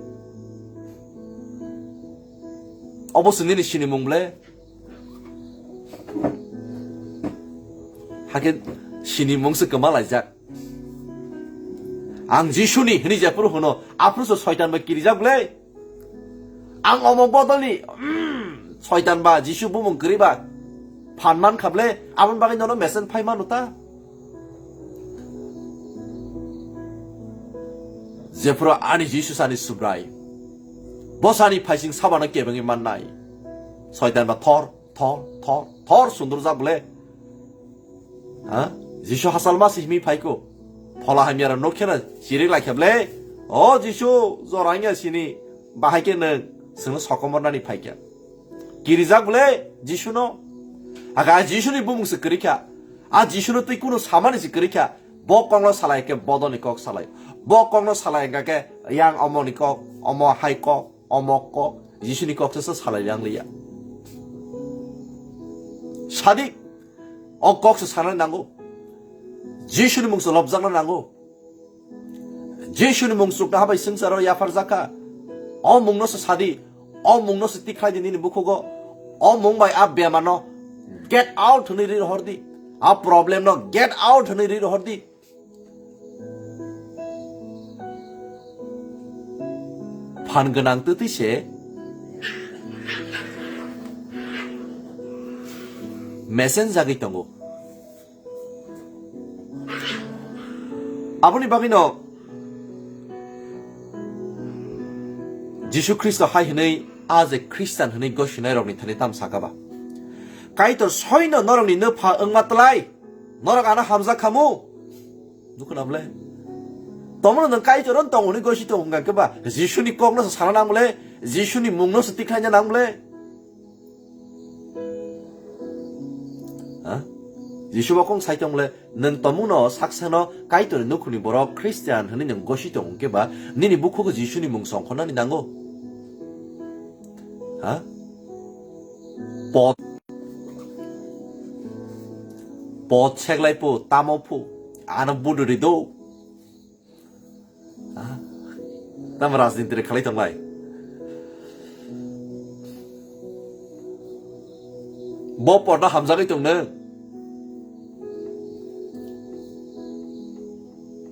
Obo se nini sinimung ble? Hakhe sinimung se kwma laijak. Ang Jisuni hwnwi jephuru hwno, aphuru se Soitan bai kirijak ble. Ang omo bodolni, mm, Soitan ba Jisu bumung kwrwi ba phan man kha ble, aboni bagwi nono mesen phai mano ta? Jephuru ani Jisu se ani Subrai, bo se ani phaising sabano kebengwi mannai. Soitan ba thor, thor, thor, thor sundurjak ble. Ha? Jisu hachal ma se himwi phaiko. Phola hamyarok nokhe no chirik laikha ble. O Jisu, jora wngya sini. Bahai khe nwng chwngno sokomornani phaikha. Kirijak ble Jisuno. Aga a Jisuni bumung se kwrwikha. A Jisuno twi kunu samani se kwrwikha. Bo kokno salai khe bodolni kok salai. Bo kokno salai hwnkha khe yang omoni kok, omo hai kok, omo kok, Jisuni kok se salai yang liya. Sadi, o kok se sana nango. Jisuni mung se lobjakna nango. Jisuni mung chukna habai swngcharo yapharjakha. O mungno se sadi, o mungno se tikhlai di nini bukhugo. O mung bai a bemarno get out hwnwi ri rohor di. A problemno get out hwnwi ri rohor di. Phan gwnang twtwi se mesen jagwi tongo. Aboni bagwino Jisu Khristo hai hwnwi a je Khristan hwnwi gosinairokni thani tamo saka ba? Kaitor soino norokni nwpha wngma tlai norok ano hamjak khamu? Nukho na ble? Tomono nwng Kaitor wng tong hwnwi gosi tong hwnkha khe ba Jisuni kokno se sana nang ble, Jisuni mungno se tikhlaina nang ble? Ha? Jisu bo kong sai tong le, nwng tomungno saksano Kaitorni nukhungni borok Christian hwnwi nwng gosi tong hwnkhe ba, nini bukhugo Jisuni mung songkhornani nango? Ha? Pot, pot seklai phu, tamo phu, ano buduri do. Ah, tamo rajniti rok khalai tonglai. Bo potno hamjagwi tong nwng.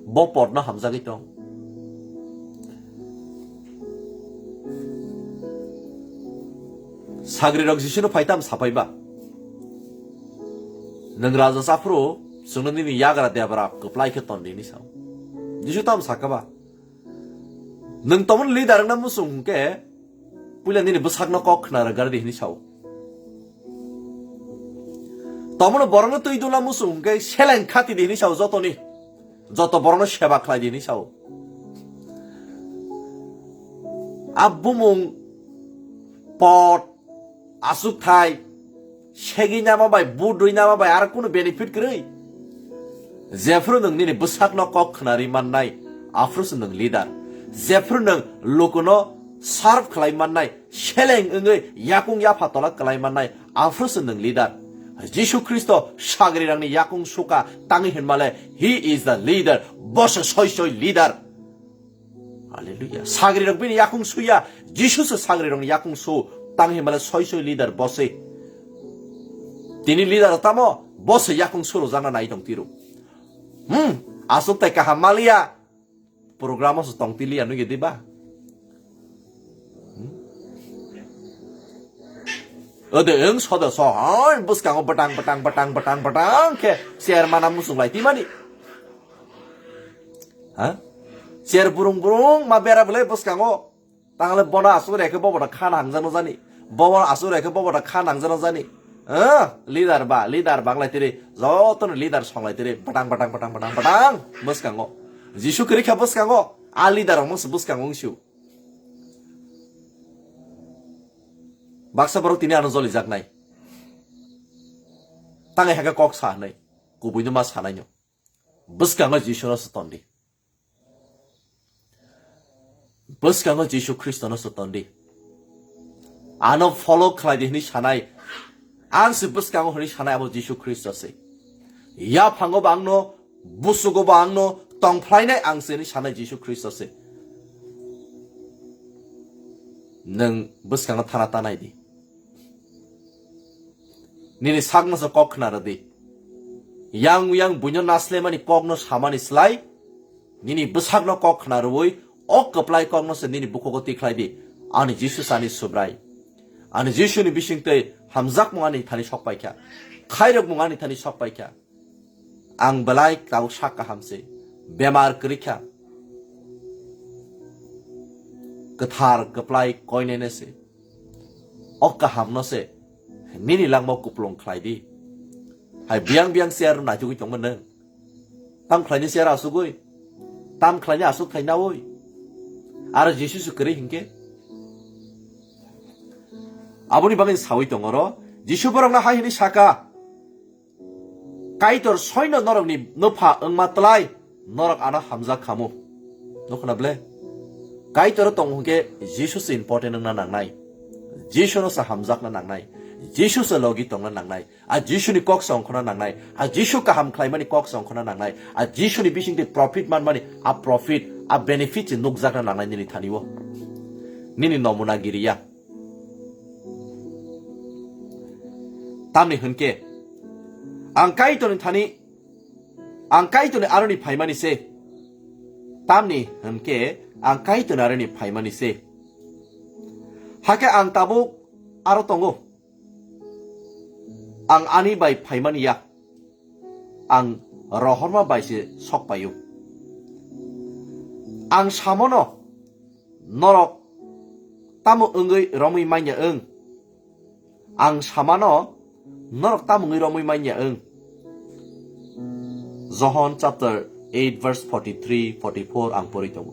Bo potno hamjagwi tong. Sagri rok Jisuno phai tam sapai ba. Nwng raja chaphuru chwngno nini yagra debra kwplai khe ton di hwnwi sao. Jisu tamo sakha ba? Nwng tomon leader wngna muchung hwnkhe puila nini bwsakno kok khna rwgar di hwnwi sao. Tomono borokno twi duna muchung hwnkhe seleng khati di hwnwi sao jotoni. Joto borokno seba khlai di hwnwi sao. A bumung pot aswk thai, segwi nama bai, budui nama bai, aro kunu benefit kwrwi? Jephru nwng nini bwsakno kok khnari mannai, aphruso nwng leader. Jephru nwng lukuno serve khlai mannai, seleng wngwi yakung yapha tola kwlai mannai, aphruso nwng leader. Jisu Khristo sagrirokni yakung suka tangwi hinmale, he is the leader, boso soi soi leader. Hallelujah. Sagrirok bini yakung suya, Jisu se sagrirokni yakung su, tang hinmale soi soi leader bose. Tini leader tamo, bose yakung suru jana nai tong tiru. Hmm, asuk tai kaham malia, program o se tong tiliya nugi diba? Hmm? Ode eng sodo so, hoi, bwskango bwtang, bwtang, bwtang, bwtang, bwtang khe chair mana muchung lai timani. Ha? Chair burung burung ma bera bwle bwskango. Tangle bono asuk rekhe bobo da khan hangjano jani. Bobo asuk rekhe bobo da khan hangjano jani. Eh, leader ba, leader banglai tiri. Jotono leader songlai tiri. Batang, batang, batang, batang, batang. Bwskango. Jisu kwrwi kha bwskango. A leader rok mangsa bwskango wngsiu. Baksa borok tini ano jolijaknai. Tangai hakhe kok sa hinwi. Kubuino ma sanaino. Bwskango Jisu no se tondi. Bwskango Jisu Khristo no se tondi. Ano follow khlai di hinwi sanai. Ang se bwskango hinwi sanai abo Jisu Khristo se. Yaphango bo ang no, busugo bo ang no, tong phlainai ang se hinwi sanai Jisu Khristo se. Nwng bwskango thana tanai di. Nini sakno se kok khna rwdi. Yang yang buino naslemani kokno samani slai, nini bwsakno kok khna rwui, o kwplai kokno se nini bukhugo tikhlai di. Ani Jisu sani Subrai. Ani Jisuni bisingtwi hamjakmung ani thani sok paikha. Khairokmung ani thani sok paikha. Ang belai tabuk sak kaham se. Bemar kwrwi kha. Kwthar kwplai koinene se. O kahamno se nini langmao kupulung khlai di. Hai biyang biyang chair naitugwi tongma nwng. Tam khlaini chair asugwi. Tam khlaini asuk thai naui. Aro Jisu se kwrwi hinkhe. Aboni bagwi saui tongoro. Jisu borokno hai hwnwi saka. Kaitor soino norokni nupha wngma tlai norok ano hamjak khamu. Nukhuna ble? Kaitor tong hwnkhe Jisu se important wngna nangnai. Jisu no se hamjakna nangnai. Jisu se logi tongna nangnai. A Jisuni kok se ongkhorna nangnai. A Jisu kaham khlaimani kok se ongkhorna nangnai. A Jisuni bisingtwi profit manmani a profit, a benefit se nukjakna nangnai nini thani o. Nini nomuna giriya. Tamni hwnkhe ang Kaitorni thani, ang Kaitorni aroni phaimani se. Tamni hwnkhe ang Kaitorni aroni phaimani se. Hakhe ang tabuk aro tongo. Ang ani bai phaimani ya. Ang rohorma bai se sok paio. Ang samono norok tamo wngwi romwi manya wng? Ang samano norok tamo wngwi romwi manya wng? Johon chapter eight verse forty-three, forty-four ang porwi tongo.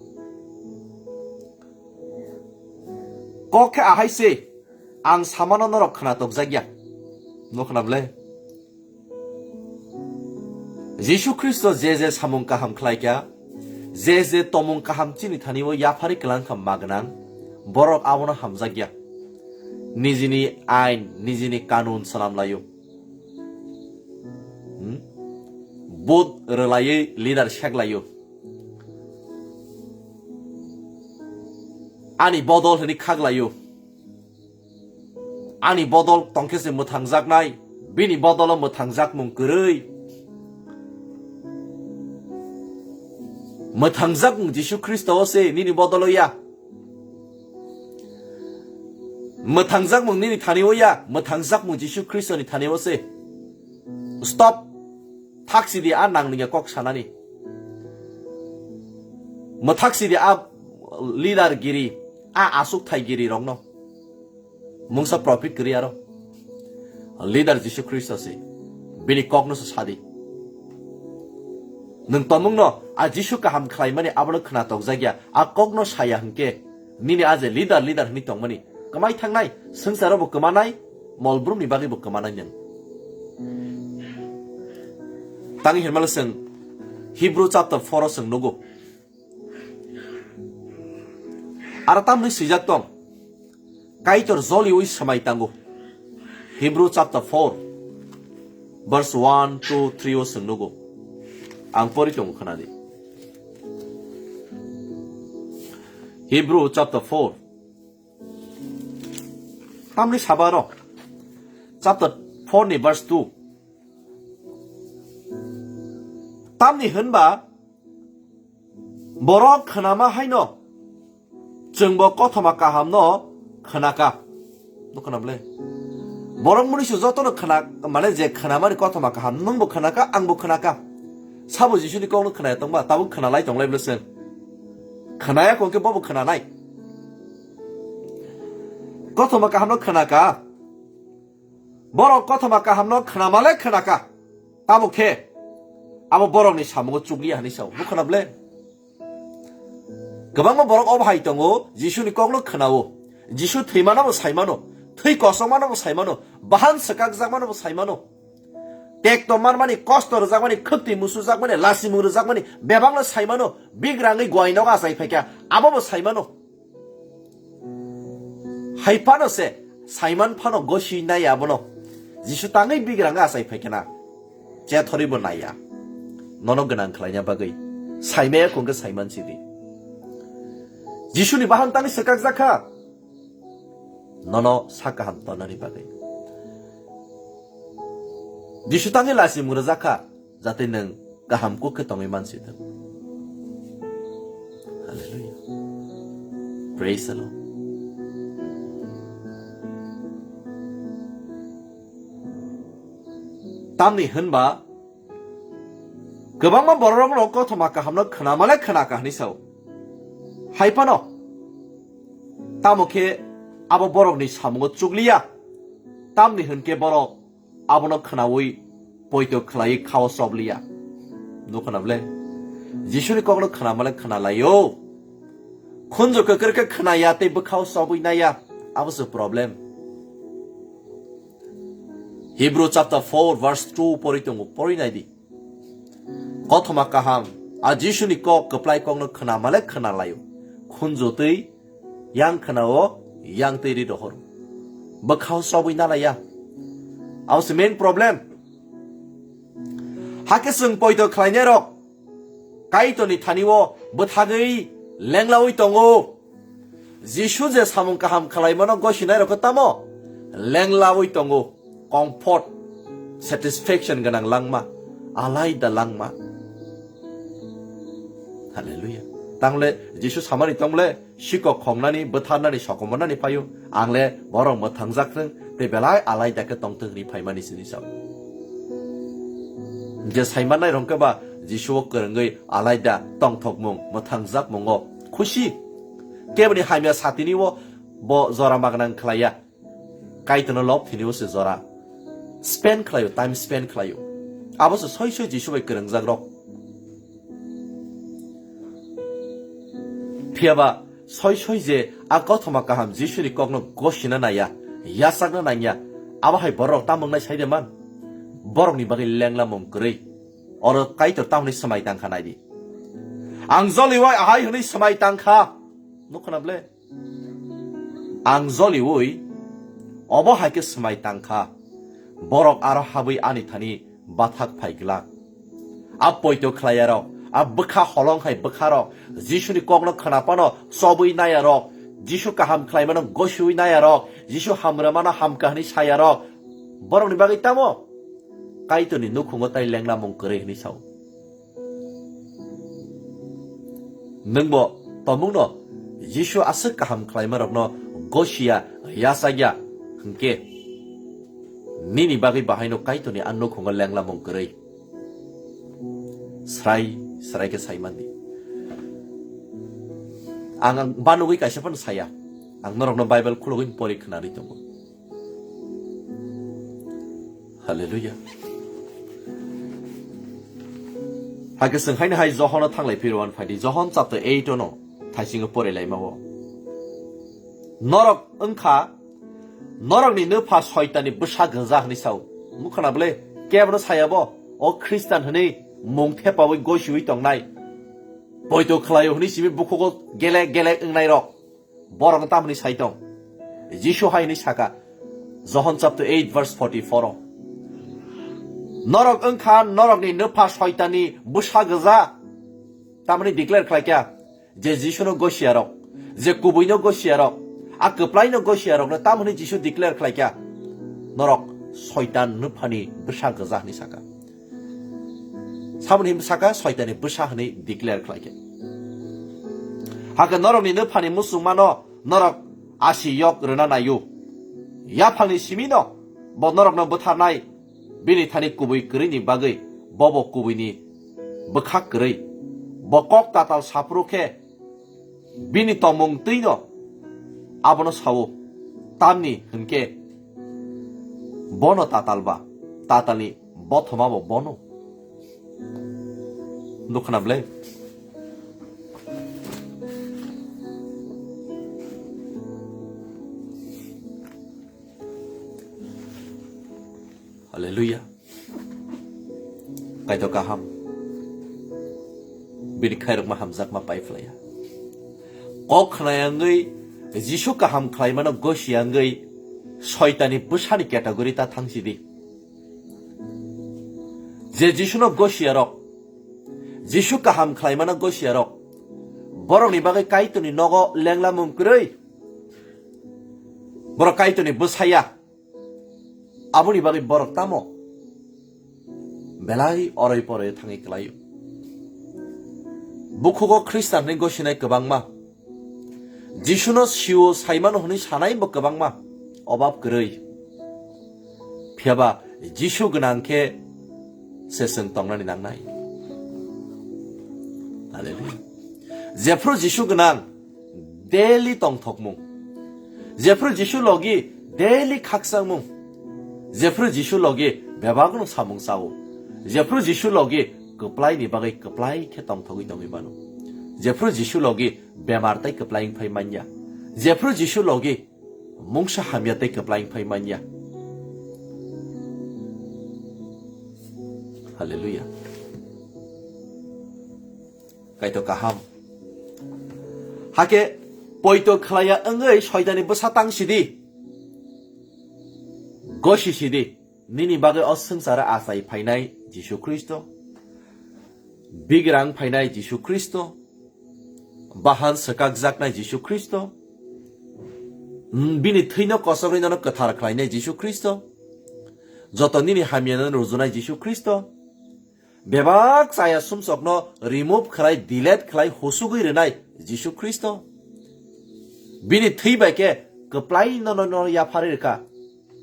Kok khe ahai se, ang samano norok khna tokjakya. Nukhna ble? Jisu Khristo je je samung kaham khlaikha, je je tomung kaham chini thani o yaphari kwlang kha ma gwnang, borok abono hamjakya. Nijini ain, nijini kanun swnam laio. Hmm? Vote rwlaiwi leader seklaio. Ani bodol hwnwi khaklaio. Ani bodol tongkhe se mwthangjaknai, bini bodolo mwthangjakmung kwrwi. Mwthangjakmung Jisu Khristo o se, nini bodolo ya. Mwthangjakmung nini thani o ya, mwthangjakmung Jisu Khristo ni thani o se. Stop. Thaksi di a nang nungya kok sanani. Mwthaksi di a leader giri, a asuk thai giri rokno. Mungsa profit kwrwi aro. Leader Jisu Khristo se. Bini kokno se sadi. Nwng tomungno a Jisu kaham khlaimani abono khna tokjakya, a kokno saya hwnkhe, nini a je leader, leader hwnwi tongmani kwmai thangnai, swngcharo bo kwmanai, molbrumni bagwi bo kwmanai nwng. Tangwi hinmale chwng Hebrew chapter four o chwng nugo. Aro tamni swijak tong, Kaitor joliui swmai tango. Hebrew chapter four, verse one, two, three o chwng nugo. Ang pori tongo khwnadi. Hebrew chapter four. Tamni sabaro? Chapter four ni verse two. Tamni hwnba borok khwnama haino chwngbo kothoma kahamno khwnaka. Nukhwna ble? Borok mwnwi se jotono khwna, mane je khwnamani kothoma kaham, nwngbo khwnaka, angbo khwnaka. Sabo Jisuni kokno khwnaya tongba, tabuk khwnalai tonglai ble chwng. Khwnaya kongke bobo khwnanai. Kothoma kahamno khwnaka. Borok kothoma kahamno khwnamale khwnaka. Tamo khe abo borokni samungo chukliya hinwi sao. Nukhwna ble? Kwbangma borok obo hai tongo, Jisuni kokno khwnao. Jisu thwimanabo saimano, thwi kosongmanabo saimano, bahan swkakjakmanabo saimano. Tekto manmani, kosto rwjakmani, khwktwi musujakmani, lasimung rwjakmani, bebakno saimano, bigrangwi guai nogo achai phaikha, abobo saimano. Hai phano se, saiman phano gosi nai abono. Jisu tangwi bigrang achai phaikhe na. Chethoribo naiya. Nono gwnang khlaina bagwi. Saimaya kongke saiman sidi. Jisuni bahan tangwi swkakjakha. Nono sak kaham tonani bagwi. Jisu tangwi lasimung rwjakha. Jate nwng kaham kuk khe tongwi mansi thung. Hallelujah. Praise the Lord. Tamni hwnba kwbangma bororokno kothoma kahamno khwnamale khwnaka hinwi sao. Hai phano tamo khe abo borokni samungo chukliya. Tamni hwnkhe borok abono khwnaui poito khlaiwi khao chobliya. Nukhwna ble? Jisuni kokno khwnamale khwnalaio. Khunju kwkrwi khe khwnaya tei bwkhao chobwi naiya. Abo se problem. Hebrew chapter four verse two pori tongo, pori nai di. Kothoma kaham, a Jisuni kok kwplai kokno khwnamale khwnalaio. Khunju twi yang khwnao, yang twi ri rohoro. Bwkhao chobwi nalaiya. Abo se main problem. Hakhe chwng poito khlainairok Kaitorni thani-o bwthagwi lenglaui tongo. Jisu je samung kaham khlaimano gosinairokno tamo lenglaui tongo. Comfort, satisfaction gwnang langma, alaida langma. Hallelujah. Tangle Jisu samani tongle, sikok khongnani, bwtharnani, sokomornani phaio, angle borok mwthangjak thung, tei belai alaida khe tongthung hwnwi phaimani sini sao. Je saimannai rong khe ba Jisuo kwrwngwi alaida tongthokmung, mwthangjakmungo khusi. Keboni hamya satini o bo jora magwnang khlaiya. Kaitorno lob thini o se jora spend khlaio, time spend khlaio. Abo se soi soi Jisu bai kwrwngjak rok. Phiya ba soi soi je a kothoma kaham Jisuni kokno gosina naiya, yachakna nangya, abo hai borok tamo wngnai sai de man? Borokni bagwi lengla mung kwrwi. Oro Kaitor tamoni swmai tangkha nai di. Ang joliui ahai hwnwi swmai tangkha. Nukhwna ble? Ang joliui obo hai khe swmai tangkha. Borok aro habwi ani thani bathak phai glak. A poito khlaiyarok, a bwkha holong hai bwkharok, Jisuni kokno khwna phano chobwi naiyarok, Jisu kaham khlaimano gosiui naiyarok, Jisu hamrwmano hamkha hwnwi sayarok, borokni bagwi tamo Kaitorni nukhungo tai lenglamung kwrwi hwnwi sao. Nwngbo tongmungno Jisu aswk kaham khlaimarokno gosiya, yachakya hwnkhe, nini bagwi bahaino Kaitorni a nukhungo lenglamung kwrwi. Srai srai khe sai mandi. Ang, ang banugwi kaisa phano saya. Ang norokno Bible khulugwi pori khwnarwi tongo. Hallelujah. Hakhe chwng haino hai Johon-o thanglai phiro, wan phaidi. Johon chapter eight-o no thaisingo pori laima o. Norok wngkha norokni nwpha Soitanni bwsa gwja hwnwi sao. Nukhwna bwle kebono saya bo, o Khristan hwnwi mung thepawi gosiwi tongnai, poito khlaio hwnwi simi bukhugo gelek gelek wngnai rok, borokno tamni sai tong? Jisu hai hwnwi saka, Johon chapter eight verse forty-four o, "Norok wngkha norokni nwpha Soitanni bwsa gwja," tamni declare khlaikha. Je Jisuno gosiyarok, je kubuino gosiyarok, a kwplaino gosiyarokno tamoni Jisu declare khlaikha, "Norok Soitan nwphani bwsa gwja," hwnwi saka. Samoni hwnwi saka, "Soitanni bwsa," hwnwi declare khlaikha. Hakhe norokni nwphani muchungmano norok asi yok rwna naio. Yaphangni simino bo norokno butharnai, bini thani kubui kwrwini bagwi bobo kubuini bwkhak kwrwi. Bo kok tatal saphuru khe bini tongmung twino abono sao, tamni hwnkhe bono tatal ba, tatalni bothoma bo bono. Nukhna ble? Hallelujah. Kaitor kaham. Bini khairokma hamjakma paiphlaiya. Kok khnayangwi Jisu kaham khlaimano gosiyangwi Soitani bwsani category ta thangsidi. Je Jisuno gosiyarok, Jisu kaham khlaimano gosiyarok, borokni bagwi Kaitorni nogo lenglamung kwrwi. Borok Kaitorni bwsaya. Aboni bagwi borok tamo belai oroi poroi thangwi kwlaio. Bukhugo Khristan hwnwi gosinai kwbangma, Jisuno sio saimano hwnwi sanaibo kwbangma, obab kwrwi. Phiyaba Jisu gwnang khe se chwng tongnani nangnai. Hallelujah. Jephru Jisu gwnang, daily tongthokmung. Jephru Jisu logi daily khakchangmung. Jephru Jisu logi bebakno samung chao. Jephru Jisu logi kwplaini bagwi kwplai khe tongthogwi tongwi mano. Jephru Jisu logi bemar tei kwplai wngphai manya. Jephru Jisu logi mungsa hamya tei kwplai wngphai manya. Hallelujah. Kaitor kaham. Hakhe poito khlaiya wngwi Soitani bwsa tangsidi. Gosisidi. Nini bagwi o swngcharo achai phainai Jisu Khristo. Bigrang phainai Jisu Khristo. Bahan swkakjaknai Jisu Khristo. Bini thwino kosogwi nono kwthar khlainai Jisu Khristo. Joto nini hamyano rujunai Jisu Khristo. Bebak chaya sumsokno remove khlai, delete khlai, husugwi rwnai Jisu Khristo. Bini thwi bai khe kwplai nono, nono yapharwi rwkha.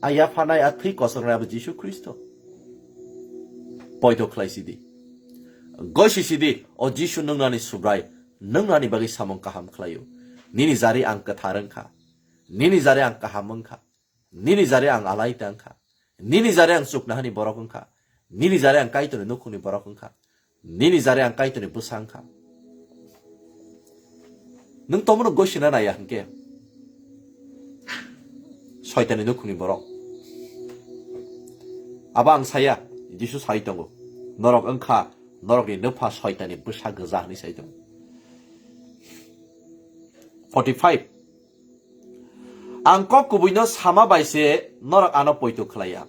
A yapharnai, a thwi kosongnai abo Jisu Khristo. Poito khlai sidi. Gosi sidi, o Jisu nwngnani Subrai, nwngnani bagwi samung kaham khlaio. Nini jari ang kwthar wngkha. Nini jari ang kaham wngkha. Nini jari ang alai ta wngkha. Nini jari ang chuknahani borok wngkha. Nini jari ang Kaitorni nukhungni borok wngkha. Nini jari ang Kaitorni bwsa wngkha. Nwng tomono gosina naiya hwnkhe, Soitani nukhungni borok. Abo ang saya, Jisu sai tongo. Norok wngkha, norokni nwpha Soitani bwsa gwja hwnwi sai tongo. Forty-five. Ang kok kubuino sama bai se norok ano poito khlaiya.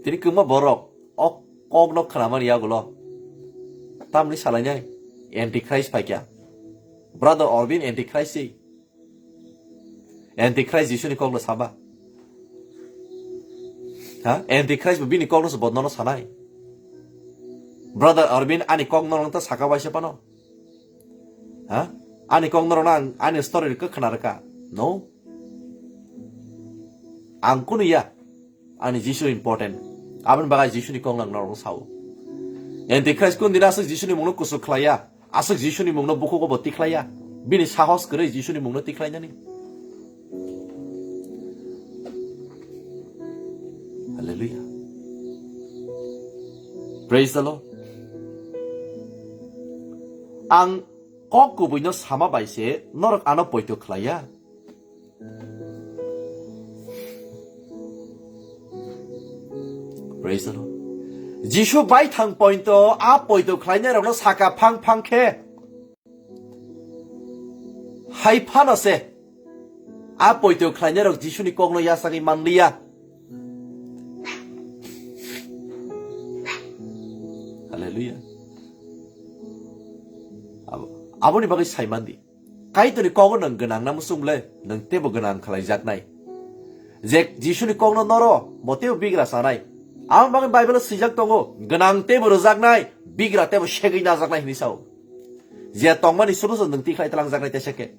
Tini kwbangma borok o kokno khnamani yagulo tamni salainai, Antichrist phaikha. Brother Orbin Antichrist se. Antichrist Jisuni kokno saba. Ha? Antichrist bo bini kokno se bodnono sanai. Brother Orbin ani kok norok ta saka bai se pano. Ha? Ani kok norok ang ani story rwkha khna rwkha. No. Ang kunu ya. Ani Jisu important. Aboni bagwi Jisuni kok nang norok sao. Antichrist kun dina aswk Jisuni mungno kusu khlaiya. Aswk Jisuni mungno bukhugo bo tikhlaiya. Bini sahos kwrwi Jisuni mungno tikhlainani. Hallelujah. Praise the Lord. Ang kok kubuino sama bai se norok ano poito khlaiya. Praise the Lord. Jisu baithang poito a poito khlainairokno saka phang phang khe. Hai phano se a poito khlainairok Jisuni kokno yachagwi manliya. Hallelujah. Abo, aboni bagwi saimandi. Kaitorni kogo nwng gwnang na muchung le, nwng teibo gwnang khlaijaknai. Je Jisuni kokno noro, bo teibo bigra sanai. Aboni bagwi Bible-o swijak tongo, gwnang teibo rwjaknai, bigra teibo segwi najaknai hinwi sao. Je tongmani suru se nwng tikhlai twlangjaknai teisa khe.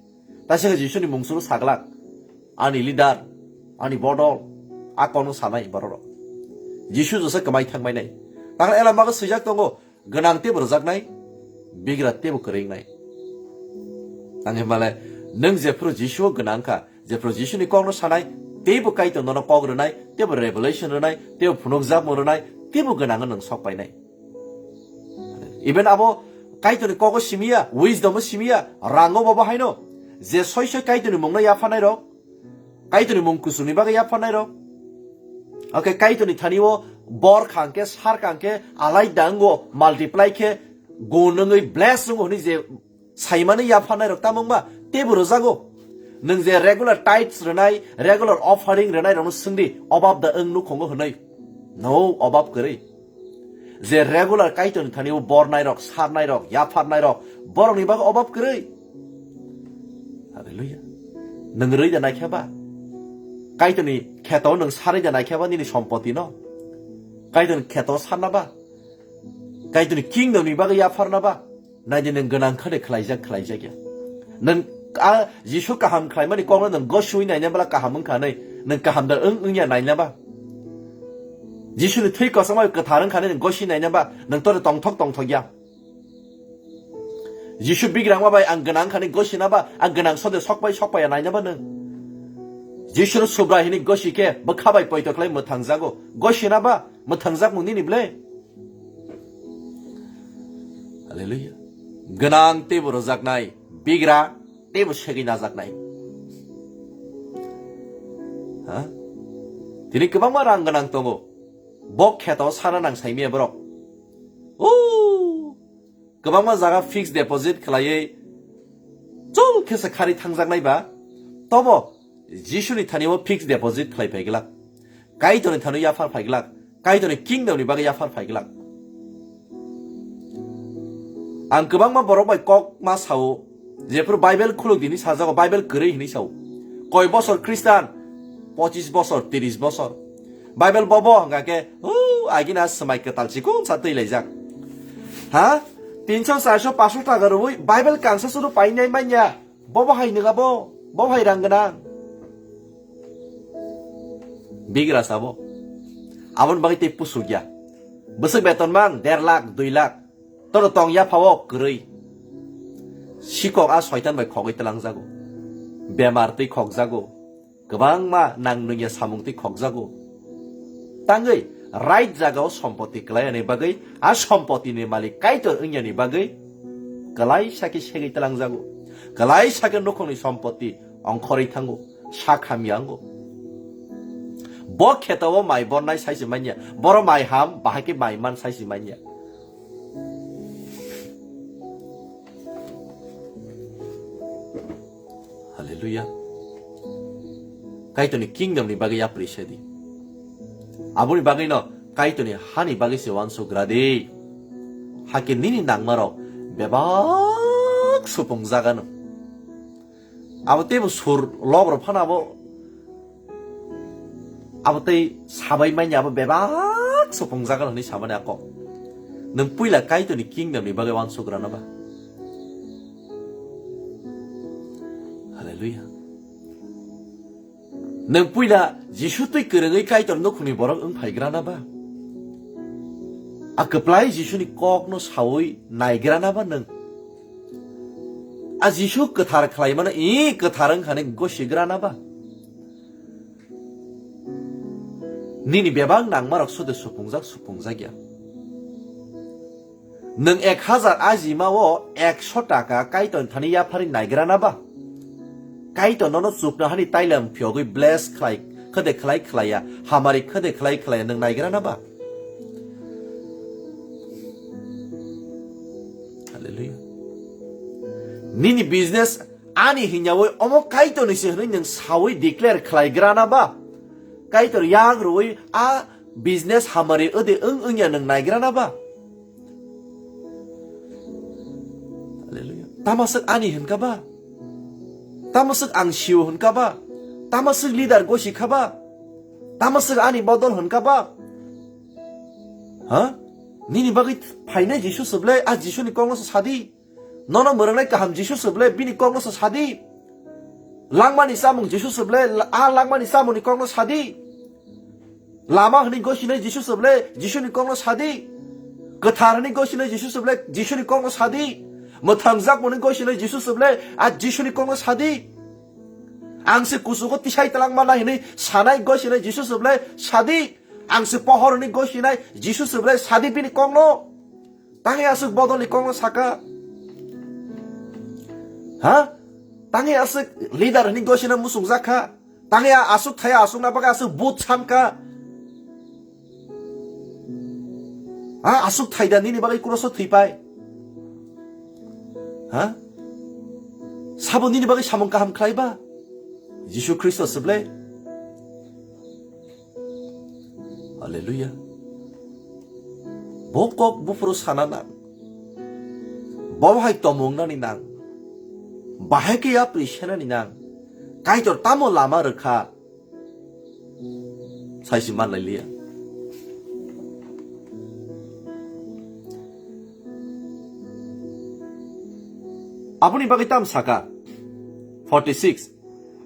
Teisa khe Jisuni mung suru saglak, ani leader, ani bodol, a kokno sanai bororok. Jisu jose kwmai thangmai nai. Takhe ela mago swijak tongo, gwnang teibo rwjaknai, bigra teibo kwrwi wngnai. Ang himale, nwng jephru Jisu-o gwnang kha, jephru Jisuni kokno sanai, teibo Kaitor nono kok rwnai, teibo revelation rwnai, teibo phunukjakmung rwnai, teibo gwnango nwng sok painai. Even abo Kaitorni kogo simiya, wisdom-o simiya, rango bobo haino, je soi soi Kaitorni mungno yapharnairok, Kaitorni mung kuchukni bagwi yapharnairok. Oke, Kaitorni thani-o bor khang khe, sar khang khe, alai dango, multiply khe, gun wngwi bless wngo hwnwi je saimani yapharnairok tamo wngma, teibo rwjago. Nwng je regular tithes rwnai, regular offering rwnairokno swngdi, obab da wng nukhungo hwnwi. No, obab kwrwi. Je regular Kaitorni thani-o bornairok, sarnairok, yapharnairok, borokni bagwi obab kwrwi. Hallelujah. Nwng rwi da naikha ba? Kaitorni kheto nwng sarwi da naikha ba nini sompotino? Kaitorni kheto sarna ba? Kaitorni kingdomni bagwi yapharna ba? Naidi nwng gwnang khade khlaijak, khlaijakya. Nwng a Jisu kaham khlaimani kokno nwng gosiwi naina bwla kaham wngkha hwnwi nwng kaham da wng wngya naina ba? Jisuni thwi kochoma kwthar wngkha hwnwi nwng gosi naina ba? Nwng tore tongthok tongthokya. Jisu bigrangma bai ang gwnang wngkha hwnwi gosina ba? Ang gwnang sode sokpai sokpaiya naina ba nwng? Jisuro Subrai hwnwi gosi khe bwkha bai poito khlai mwthangjago. Gosina ba? Mwthangjakmung nini ble? Hallelujah. Gwnang teibo rwjaknai, bigra teibo segwi najaknai. Ha? Tini kwbangma rang gwnang tongo. Bok kheto sana nang saimaya borok. O, kwbangma jaga fixed deposit khlaiwi chol khe se khari thangjaknai ba. Tobo Jisuni thani-o fixed deposit khlai phai glak. Kaitorni thani-o yaphar phai glak. Kaitorni kingdomni bagwi yaphar phai glak. Ang kwbangma borok bai kok ma sao, jephru Bible khuluk di hinwi sajago, Bible kwrwi hinwi sao. Koi bosor Khristan? Pochis bosor, tiris bosor. Bible bobo hwnkha khe, "Huu, agina swmai kwtal chikon sa twi laijak." Ha? Tinso, charso, paso taka rwui Bible kangsa suru painai manya. Bobo hai nwnga bo, bobo hai rang gwnang. Bigra sabo. Aboni bagwi tei pusuk ya. Bwswk beton mang der lakh, dui lakh. Toro tong ya phao kwrwi. Sikok a soitan bai khogwi twlangjago. Bemar twi khokjago. Kwbangma nang nungya samung twi khokjago. Tangwi right jagao sompoti kwlaiyani bagwi, a sompotini malik Kaitor wngyani bagwi kwlaisa khe segwi twlangjago. Kwlaisa khe nukhungni sompoti ongkhorwi thango, sak hamya wngo. Bo kheto o mai bornai sai se manya, boro mai ham, bahai khe mai man sai se manya. Hallelujah. Kaitorni kingdom ni bagwi yapri sedi. Aboni bagwi no Kaitorni hani bagwi se uansuk gra di. Hakhe nini nangmarok bebak supung jagano. Abo teibo sur lobro phano abo, abo tei sabai manya abo bebak supung jagano hinwi samani ako. Nwng puila Kaitorni kingdom ni bagwi uansuk rana ba? Hallelujah. Nwng puila Jisu twi kwrwngwi Kaitor nukhungni borok wng phaigrana ba? A kwplai Jisuni kokno saui naigrana ba nwng? A Jisu kwthar khlaimano i kwthar wngkhani gosigrana ba? Nini bebak nangmarok sode supungjak, supungjak ya. Nwng ek hazar ajima o ekso taka Kaitor thani yaphari naigrana ba? Kaitor nono chuknohani tailam phiyogwi bless khlai, khode khlai khlaiya, hamari khode khlai khlaiya nwng naigrana ba? Nini business ani hinyawi omo Kaitorni se hwnwi nwng sawi declare khlaigrana ba? Kaitor yak rwui a business hamari wngdi wng wngya nwng naigrana ba? Hallelujah. Tamo swk ani hwnka ba? Tamo swk ang sio hwnka ba? Tamo swk leader gosi kha ba? Tamo swk ani bodol hwnka ba? Ha? Nini bagwi phainai Jisu swble, a Jisuni kokno sadi. Nono mwrwngnai kaham Jisu swble, bini kokno sadi. Langmani chamung Jisu swble, a langmani chamungni kokno sadi. Lama hwnwi gosinai Jisu swble, Jisuni kokno sadi. Kwthar hwnwi gosinai Jisu swble, Jisuni kokno sadi. Mwthangjak hwnwi gosinai Jisu swble, a Jisuni kokno sadi. Ang se kuchugo tisai twlang mana hwnwi sanai gosinai Jisu swble, sadi. Ang se pohor hwnwi gosinai Jisu swble, sadi bini kokno. Tangwi aswk bodolni kokno saka? Ha? Tangwi aswk leader hwnwi gosina muchungjak kha? Tangwi a aswk thaya aswkna bagwi aswk but san kha? Ha? Aswk thaida nini bagwi kroso thwipai? Ha? Sabo nini bagwi samung kaham khlai ba? Jisu Khristo swble? Hallelujah. Bo kok buphuru sana nang. Bo hai tomung nani nang. Bahai ke yapri senani nang. Kaitor tamo lama rwkha. Saisi manlai liya. Aboni bagwi tam saka. Forty six.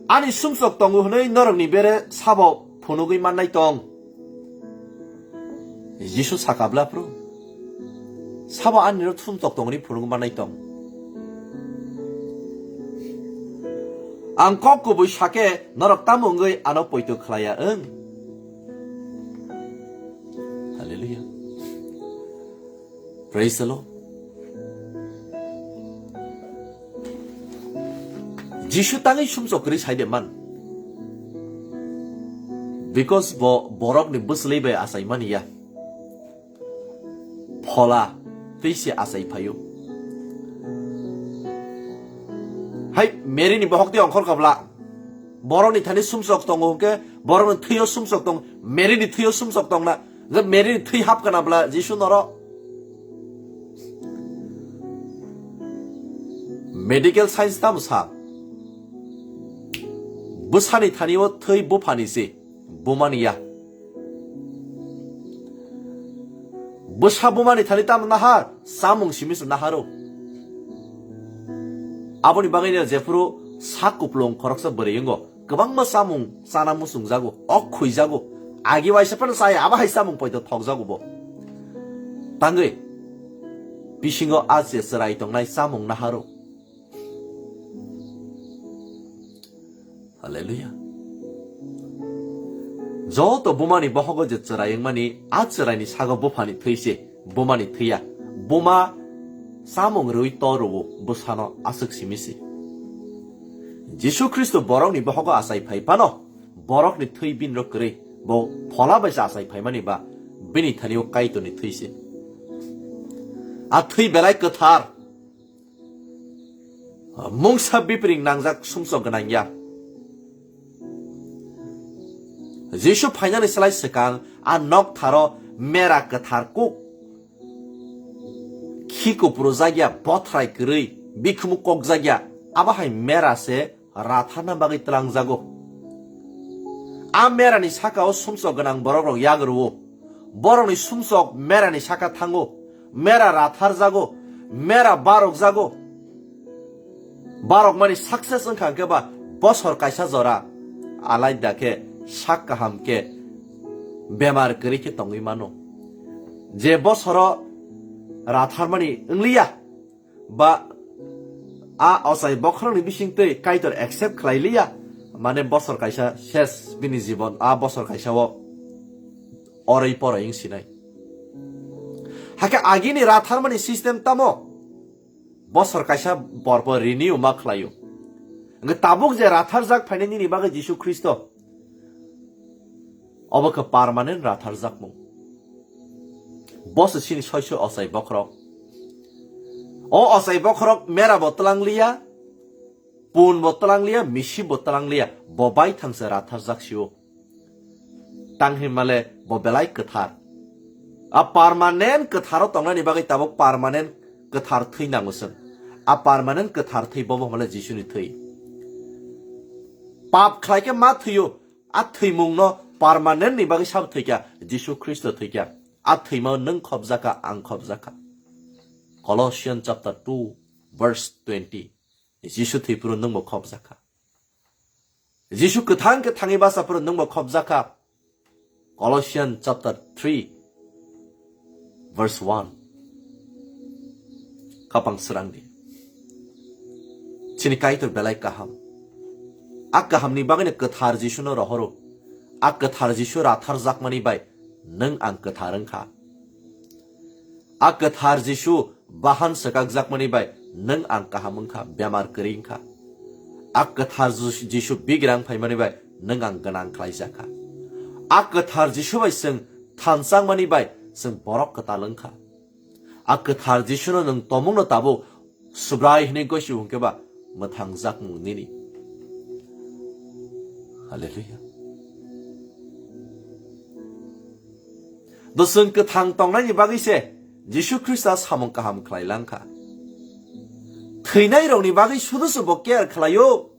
Ani sumsok tongo hwnwi norokni bere sabo phunugwi mannai tong? Jisu saka bla phuru, sabo ani ro sumsok tongni phunugwi mannai tong? Ang kok kubui sake norok tamo wngwi ano poito khlaiya wng? Hallelujah. Praise the Lord. Jisu tangwi sumsok kwrwi sai de man. Because bo borokni bwswlwi bai achai mani ya. Phola twi se achai phaio. Hai Mary ni bohok twi ongkhor kabla. Borokni thani sumsok tongo hwnkhe borokni thwio sumsok tong, Mary ni thwio sumsok tongna. Hwnkhe Mary ni thwi hap kana bla Jisu noro? Medical science tamo sa? Bwsani thani o thwi buphani se, bumani ya. Bwsa bumani thani tamo nahar, samung simi se naharo. Aboni bagwi no jephuru sak kuplung khoroksa bwrwi wngo, kwbangma samung chana muchungjago, ok khuijago. Agi waisa phano chaya, abo hai samung poito thokjago bo. Tangwi bisingo a je chwrai tongnai chamung naharo. Hallelujah. Joto bumani bohogo je chwrai wngmani, a chwraini sago buphani thwi se, bumani thwi ya. Buma chamung rwi to rwo, bwsano aswk simi se. Jisu Khristo borokni bohogo achai phai phano, borokni thwi binrok kwrwi, bo phola bai se achai phaimani ba, bini thani o Kaitorni thwi se. A thwi belai kwthar, mungsa bipring nangjak sumsok gwnang ya. Jisu phainani slai swkang a noktharo mera kwthar kuk, khi kupru jakya, bothrai kwrwi, bikhumu kok jakya, abo hai mera se ratharna bagwi twlangjago. A merani saka o sumsok gwnang borok rok yak rwo. Borokni sumsok merani saka thango, mera ratharjago, mera barokjago. Barokmani success wngkha hwnkhe ba bosor kaisa jora alaida khe, sak kaham khe, bemar kwrwi khe tongwi mano. Je bosoro ratharmani wngliya, ba a ochai bokhorokni bisingtwi Kaitor accept khlai liya, mane bosor kaisa ses bini jibon, a bosor kaisa o oroi poroi wng sinai. Hakhe agini ratharmani system tamo? Bosor kaisa borpo renew ma khlaio. Hwnkhe tabuk je ratharjak phainai nini bagwi Jisu Khristo, obo khe permanent ratharjakmung. Bo se chini soi soi ochai bokhorok. O ochai bokhorok mera bo twlang liya, pun bo twlang liya, misi bo twlang liya, bo bai thangsa ratharjak sio. Tang hinmale bo belai kwthar. A permanent kwtharo tongnani bagwi tabuk permanent kwthar thwi nango chwng. A permanent kwthar thwi bobo hwnmale Jisuni thwi. Pap khlai khe ma thwio, a thwimungno permanent ni bagwi sabo thwikha, Jisu Khristo thwikha. A thwimao nwng khobjakha, ang khobjakha. Colossians chapter two, verse twenty. Jisu thwiphuru nwngbo khobjakha. Jisu kwthang khe thangwi bachaphuru nwngbo khobjakha. Colossians chapter three, verse one. Kapang srangdi. Chini Kaitor belai kaham. A kahamni bagwino kwthar Jisuno rohoro. A kwthar Jisu ratharjakmani bai nwng ang kwthar wngkha. A kwthar Jisu bahan swkakjakmani bai nwng ang kaham wngkha, bemar kwrwi wngkha. A kwthar Jis-, Jisu bigrang phaimani bai nwng ang gwnang khlaijakha. A kwthar Jisu bai chwng thanchangmani bai chwng borok kwtal wngkha. A kwthar Jisuno nwng tomungno tabuk Subrai hwnwi gosi hwnkhe ba mwthangjakmung nini. Hallelujah. Bwswng kwthang tongnaini bagwi se Jisu Khristo samung kaham khlai langkha. Thwinairokni bagwi sudu se bo care khlaio.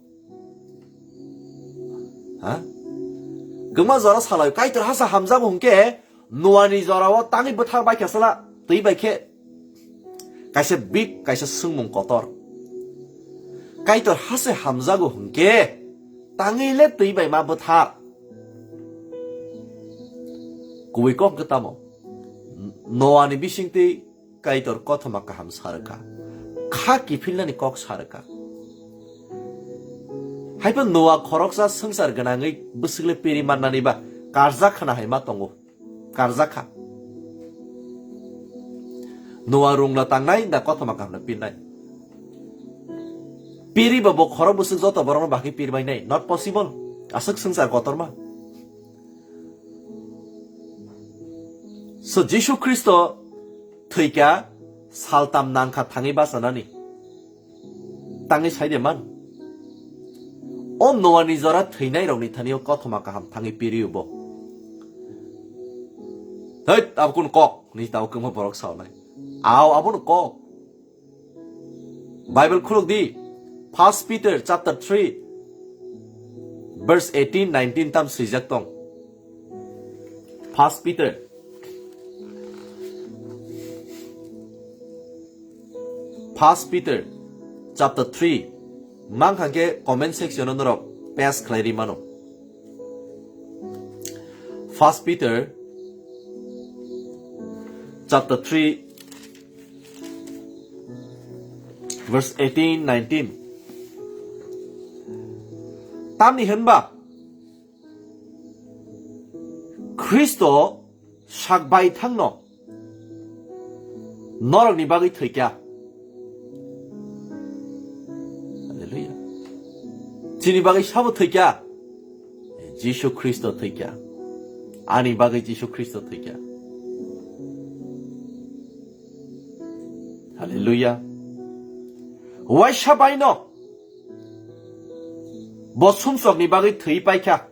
Ha? Gwma jora salai Kaitor hasa hamjago hwnkhe Noani jorao tangwi bwthar bai khe sala twi bai khe. Kaisa bik, kaisa swngmung kotor. Kaitor hase hamjago hwnkhe tangwi le twi bai ma bwthar. Kubui kok khe tamo? Noani bisingtwi Kaitor kothoma kaham sarwkha. Kha kiphilnani kok sarwkha. Haiphano Noa khoroksa swngchar gwnangwi bwswk le piri mannani ba karjak khna hai ma tongo. Karjak kha. Noa rungla tangnai da kothoma kaham na pirnai. Piri ba bo khorok bwswk joto borokno bagwi pirbainai. Not possible. Aswk swngchar kotorma. So Jisu Khristo thwikha saltam nangkha thangwi bachanani. Tangwi saide man. O Noani jora thwinairokni thanio kothoma kaham thangwi piriyo bo. Hei, abo kunu kok, ni tao kwma borok saonai. Ao, abono kok. Bible khuluk di. First Peter chapter three, verse eighteen, nineteen tam swijak tong. First Peter. First Peter chapter three. Mang kha khe comment section o norok paste khlai ri mano. First Peter chapter three, verse eighteen, nineteen. Tamni hwnba Khristo sak bai thangno norokni bagwi thwikha. Hallelujah. Chini bagwi sabo thwikha? Jisu Khristo thwikha. Ani bagwi Jisu Khristo thwikha. Hallelujah. Waisa baino bo sumsokni bagwi thwi paikha.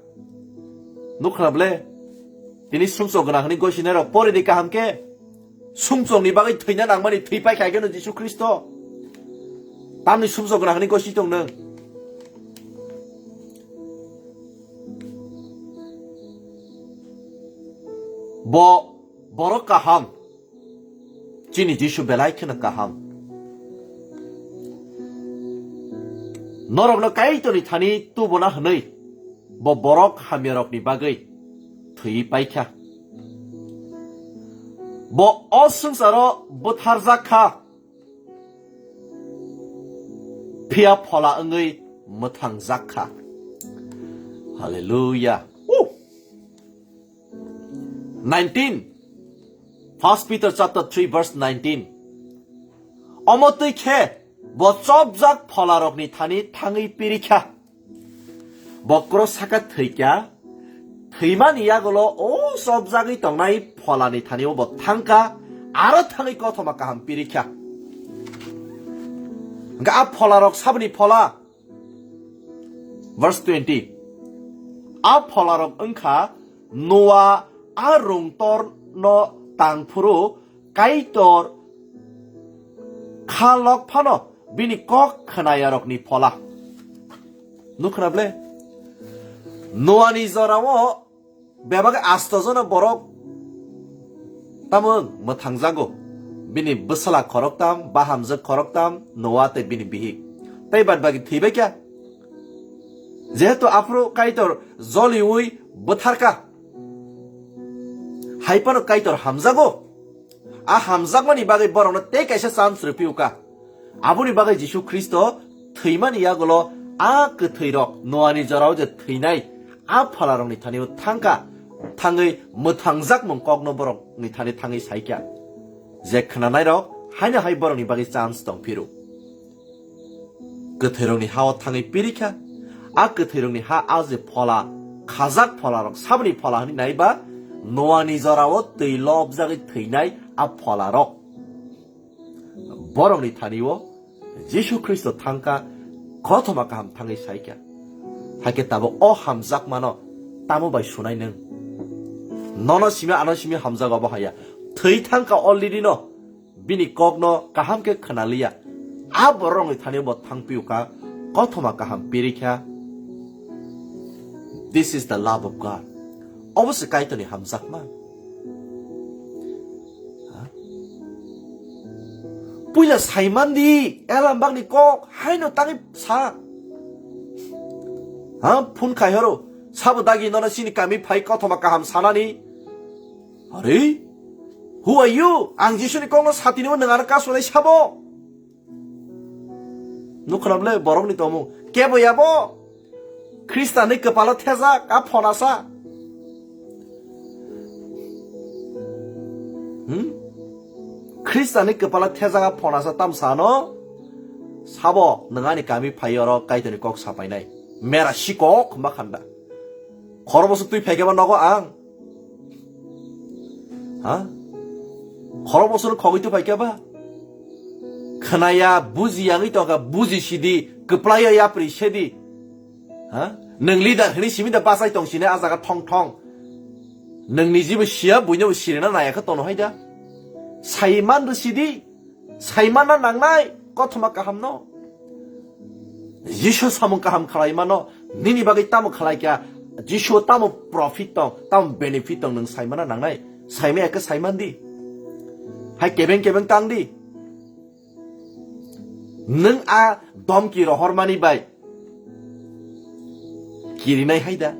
Nukhna ble? Tini sumsok gwnang hwnwi gosinai rok pori di kaham khe. Sumsokni bagwi thwina nangmani thwi paikha khe no Jisu Khristo. Tamni sumsok gwnang hwnwi gosi tong nwng? Bo borok kaham. Chini Jisu belai kheno kaham. Norokno Kaitorni thani tubuna hwnwi bo borok hamyarokni bagwi thwi paikha. Bo o swngcharo butharjak kha, phiya phola wngwi mwthangjak kha. Hallelujah. Woo! Nineteen. First Peter chapter three verse nineteen. Omo twi khe bo chopjak pholarokni thani thangwi pirikha. Bo kros saka thwikha. Thwimani yagulo o chopjagwi tongnai pholani thani o bo thangkha. Aro thangwi kothoma kaham pirikha. Hwnkhe a pholarok saboni phola? Verse twenty. A pholarok wngkha Noa a rungtorno tangphuru Kaitor kha lok phano bini kok khwnayarokni phola. Nukhwna ble? Noani jorao bebak asto jona borok tamo mwthangjago. Bini bwsala khoroktam, bahamjwk khoroktam, Noa tei bini bihik. Tei bad bagi thwibai kha. Jehetu aphuru Kaitor joliui bwtharkha. Hai phano Kaitor hamjago. A hamjakmani bagwi borokno tei kaisa chance rwphiyokha. Aboni bagwi Jisu Khristo thwimani yagulo a kwthwirok Noani jorao je thwinai a pholarokni thani-o thangkha, thangwi mwthangjak mung kokno borokni thani thangwi saikha. Je khwnanairok haino hai borokni bagwi chance tongphiro. Kwthwirokni ha-o thangwi pirikha. A kwthwirokni ha a je phola, khajak pholarok saboni phola hwnwi naiba, Noani jorao twi lobjagwi thwinai a pholarok. Borokni thani-o Jisu Khristo thangkha, kothoma kaham thangwi saikha. Hakhe tabuk o hamjakmano tamo bai sunai nwng? Nono simi ano simi hamjago bo haya. Thwi thangkha already no. Bini kokno kaham khe khwnaliya. A borokni thani bo thangpiyokha, kothoma kaham pirikha. This is the love of God. Obo se Kaitorni hamjakma. Ha? Puila saimandi, elambakni kok, haino tangwi sa. Ha? Phone khaihoro. Sabo dagi nono chini kami phai kothoma kaham sanani. Are? Who are you? Ang Jisuni kokno satinimo nwng ano kasunai sabo? Nukhwna ble borokni tongmung. Kebo yabo? Khristanni kwpalo thejak a phonasa. Hmm? Khristanni kwpalo thejak a phonasa tamsano? Sabo nwng ani kami phai oro Kaitorni kok sapainai. Mera sikok hwnba khanda. Khorokboso twi phaikhe ba nogo ang? Ha? Khorokboso khogwi twi phaikhe ba? Khwnaya, bujiya wngwi tongkha, buji sidi, kwplaiya yapri sedi. Ha? Nwng leader hwnwi simi da bachai tong sini a jaga thong thong. Nwng nijibo siya, buino bo sirina naya khe tono hai da. Sai man rw sidi. Saimana nangnai kothoma kahamno. Jisu samung kaham khwlaimano nini bagwi tamo khwlaikha? Jisu tamo profit tong, tamo benefit tong nwng saimana nangnai? Saimaya khe saimandi. Hai kebeng kebeng tangdi. Nwng a domki rohormani bai kirinai hai da?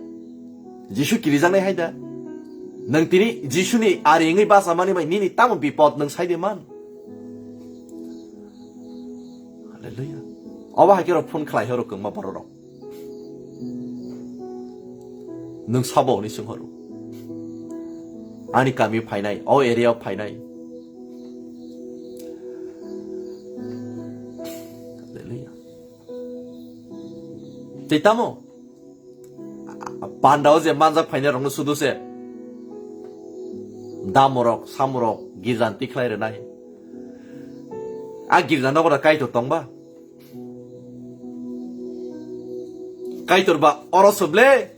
Jisu kirijaknai hai da? Nwng tini Jisuni ari wngwi bachamani bai nini tamo bipod nwng sai de man? Hallelujah. Obo hai khe rok phone khlai horo kwngma borok rok. Nwng sabo hwnwi swng horo. Ani kami phainai, o area o phainai. Hallelujah. Tei tamo? Pandao je manjak phainai rokno sudu se. Damorok, samorok, girjan tikhlai rwnai. A girja nogo da Kaitor tongba? Kaitor ba oro soble?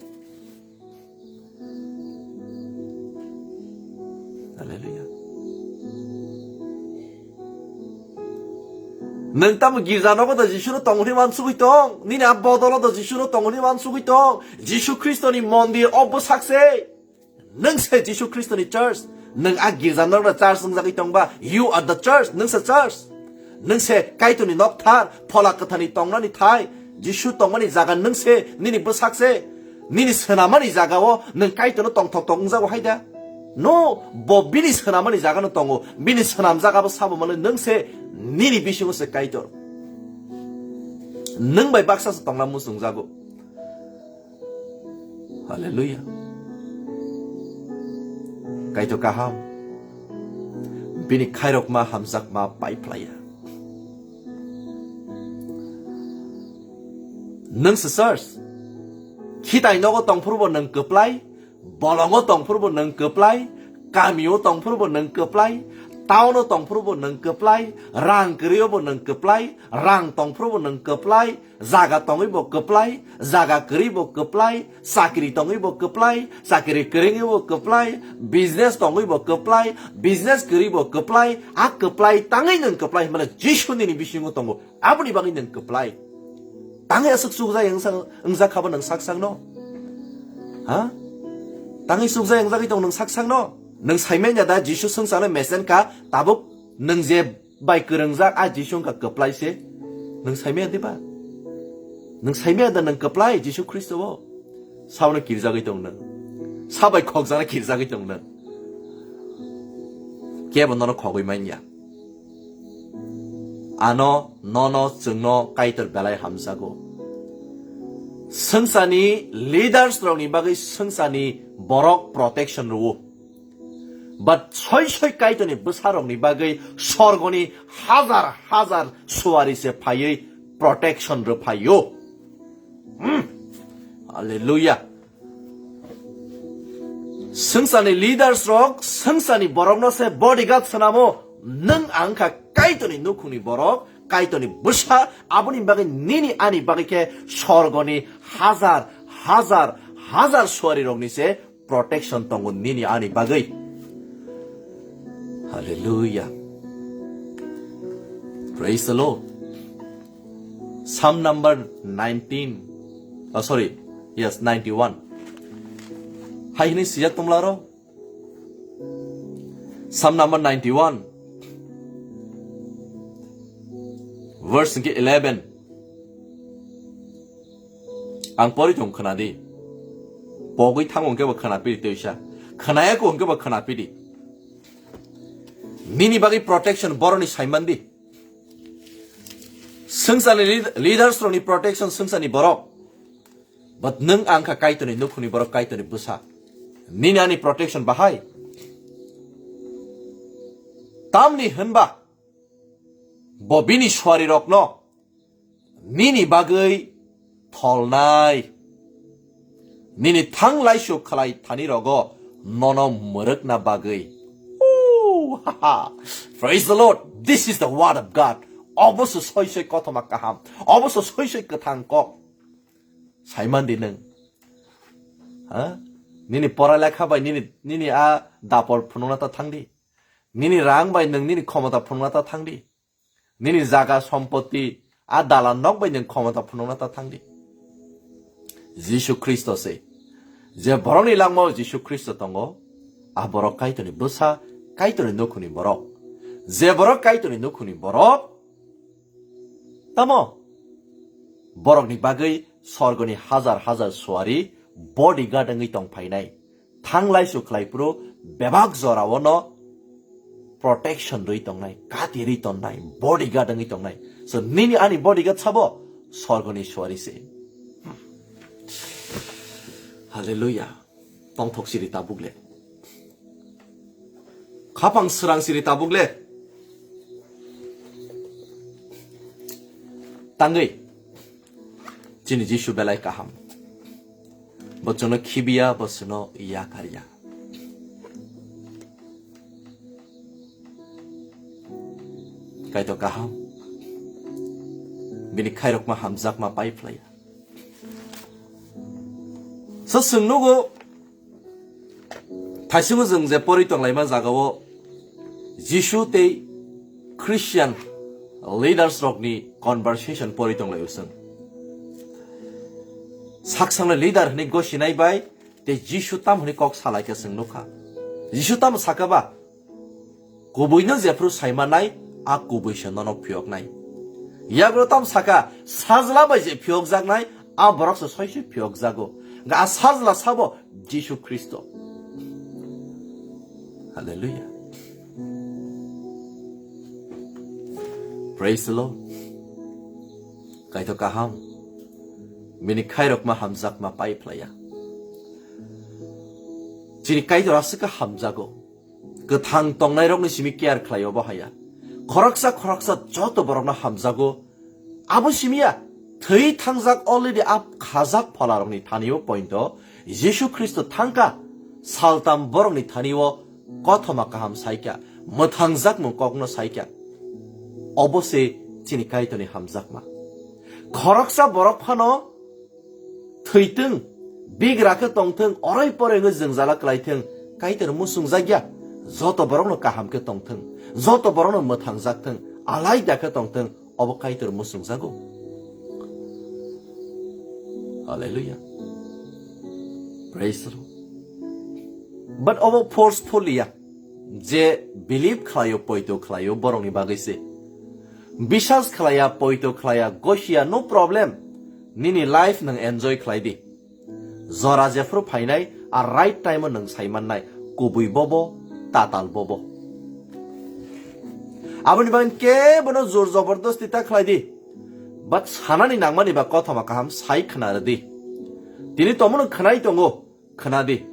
Hallelujah. Nwng tamo girja nogo da Jisuno tong hwnwi mansugwi tong? Nini a bodolo da Jisuno tong hwnwi mansugwi tong? Jisu Khristoni mondir o bwsak se. Nwng se Jisu Khristoni church. Nwng a girja nogo da church wngjagwi tongba? You are the church. Nwng se church. Nwng se Kaitorni nokthar, Phola Kwtharni tongnani thai, Jisu tongmani jaga nwng se, nini bwsak se, nini swnamani jagao nwng Kaitorno tongthok tok wngjago hai da? No, bo bini swnamani jagano tongo, bini swnamjak abo sabo manwi nwng se, nini bisingo se Kaitor. Nwng bai baksa se tongna muchungjago. Hallelujah. Kaitor kaham. Bini khairokma hamjakma pai phlaiya. Nwng se church. Khitai nogo tongphuru bo nwng kwplai, bolongo tongphuru bo nwng kwplai, kamio tongphuru bo nwng kwplai, Town o tongphuru bo nwng kwplai, rang kwrwi o bo nwng kwplai, rang tongphuru bo nwng kwplai, jaga tongwi bo kwplai, jaga kwrwi bo kwplai, chakri tongwi bo kwplai, chakri kwrwi bo kwplai, business tongwi bo kwplai, business kwrwi bo kwplai, a kwplai tangwi nwng kwplai hwnmale Jisu nini bisingo tongo, aboni bagwi nwng kwplai. Tangwi aswk chukjai wngsa-, wngjak kha bo nwng sak sakno? Ha? Tangwi chukjai wngjagwi tong nwng sak sakno? Nwng saimanya da Jisu swngcharno mesen kha, tabuk nwng je bai kwrwngjak a Jisu wngkha kwplai se? Nwng saimanya diba? Nwng saimanya da nwng kwplai Jisu Khristo bo? Sabono kirjagwi tong nwng. Sabai khokjakno kirjagwi tong nwng. Kebo nono khogwi manya. Ano, nono, chwngno Kaitor belai hamjago. Swngcharni leaders rokni bagwi swngcharni borok protection rwo. But soi soi Kaitorni bwsarokni bagwi sorgoni hajar hajar suari se phaiwi protection rwphaio. Hmm. Hallelujah. Swngcharni leaders rok, swngcharni borokno se bodyguard swnamo, nwng ang kha Kaitorni nukhungni borok, Kaitorni bwsa, aboni bagwi nini ani bagwi khe sorgoni hajar, hajar, hajar suari rokni se protection tongo nini ani bagwi. Hallelujah. Praise the Lord. Psalm number nineteen. Oh, sorry. Yes, ninety-one. Hai hini sijak tumlaro. Psalm number ninety-one. Verse hwnkhe eleven. Ang pori tong khwnadi. Pogwi thango hwnkhe bo khwnapidi twisa. Khwnayako hwnkhe bo khwnapidi. Nini bagwi protection boroni saimandi. Swngcharni lead-, leaders rokni protection swngcharni borok. But nwng ang kha Kaitorni nukhungni borok, Kaitorni bwsa. Nini ani protection bahai. Tamni hwnba bo bini suari rokno nini bagwi tholnai. Nini thang laisu khlai thani rogo nono mwrwkna bagwi. Ooh, ha, ha. Praise the Lord. This is the word of God. Obo se soi soi kothoma kaham. Obo se soi soi kwthang kok. Saimandi nwng. Ha? Nini pora lekha bai nini, nini a dapor phunukna ta thangdi. Nini rang bai nwng nini khomota phunukna ta thangdi. Nini jaga sompoti a dalan nok bai nwng khomota phunukna ta thangdi. Jisu Khristo se. Je borokni langmao Jisu Khristo tongo, a borok Kaitorni bwsa, Kaitorni nukhungni borok. Je borok Kaitorni nukhungni borok, tamo borokni bagwi sorgoni hajar hajar suari bodyguard wngwi tong phainai. Thang laisu khlai phuru bebak jorao no protection rwi tongnai, kati rwi tongnai, bodyguard wngwi tongnai. So nini ani bodyguard sabo sorgoni suari se. Hallelujah. Tongthok siri tabuk le. Khapang srang siri tabuk le. Tangwi. Chini Jisu belai kaham. Bo chwngno khibiya, bo chwngno yakarya. Kaitor kaham. Bini khairokma hamjakma pai phlaiya. So chwng nugo, thaisingo chwng je pori tonglaima jagao Jisu tei Christian leaders rokni conversation pori tonglaio chwng. Sak sakno leader hwnwi gosinai bai tei Jisu tam hwnwi kok salaikha chwng nukha. Jisu tamo saka ba? Kubuino jephru saimanai, a kubui se nono phiyoknai. Yagro tam saka, sajla bai je phiyokjaknai, a borok se soi soi phiyokjago. Ga a sajla sabo Jisu Khristo. Hallelujah. Praise the Lord. Kaitor kaham. Bini khairokma hamjakma pai phlaiya. Chini Kaitor aswk khe hamjago. Kwthang tongnairokni simi care khlaio bo haya. Khoroksa khoroksa joto borokno hamjago. Abo simiya, thwi thangjak already a khajak pholarokni thanio pointo Jisu Khristo thangkha, saltam borokni thanio kothoma kaham saikha. Mwthangjakmung kokno saikha. Obo se chini Kaitorni hamjakma. Khoroksa borok phano thwitwng, bigra khe tongthwng, oroi poroi wngwi jwngjala kwlaithwng, Kaitor musungjakya. Joto borokno kaham khe tongthwng, joto borokno mwthangjak thwng, alaida khe tongthwng, obo Kaitor musungjago. Hallelujah. Praise the Lord. But obo forcefully ya, je believe khlaio, poito khlaio, borokni bagwi se. Biswas khlaiya, poito khlaiya, gosiya, no problem. Nini life nwng enjoy khlai di. Jora jephru phainai, a right time o nwng sai mannai, kubui bobo, tatal bobo. Aboni bagwi kebono jor jobordosti ta khlai di. But sanani nangmani ba kothoma kaham sai khna rw di. Tini tomono khwnai tongo, khna di.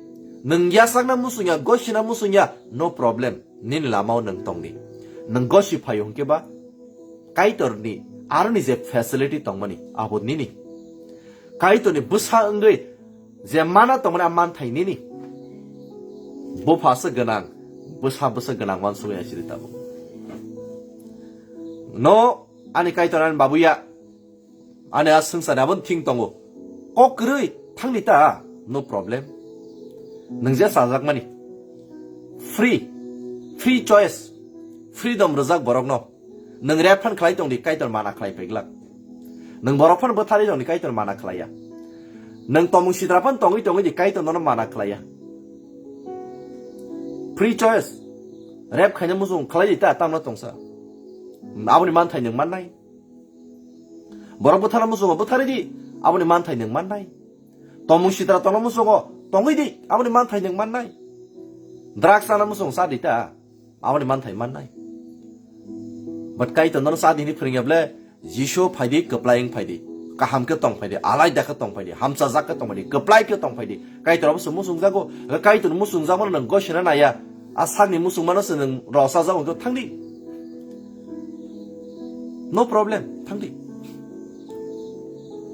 Nwng yasakna musungya, gosina musungya, no problem. Nini lamao nwng tongdi. Nwng gosi phaio hwnkhe ba Kaitorni aroni je facility tongmani, abo nini. Kaitorni bwsa wngwi je mana tongmani, a manthai nini. Bupha se gwnang, bwsa bwsa gwnang wansugwi aisidi tabuk. No, ani Kaitor ani babuya, ani a swngchar ni aboni thing tongo. Kok kwrwi thangdi ta, no problem. Nwng je chajakmani. Free, free choice, freedom rwjak borokno. Nwng rep phan khlai tongdi, Kaitor mana khlai paiglak. Nwng borok phan bwtharwi tongdi, Kaitor mana khlaiya. Nwng tomung sitra phan tongwi tongwi di, Kaitor nono mana khlaiya. Free choice. Rep khaina muchung khlai di ta, tamno tongsa. Aboni manthai nwng mannai. Borok bwtharna muchungo bwtharwi di, aboni manthai nwng mannai. Tomung sitra tongna muchungo tongwi di, aboni manthai nwng mannai. Drugs chana muchung cha di ta, aboni manthai mannai. But Kaitor nono cha di hwnwi phwrwngya ble, Jisu phaidi, kwplai wng phaidi, kaham khe tong phaidi, alaida khe tong phaidi, hamchajak khe tong phaidi, kwplai khe tong phaidi. Kaitor abo se muchungjago, Kaitor muchungjakmano nwng gosina naiya, a sakni muchungmano se nwng rosa jago, thangdi. No problem, thangdi.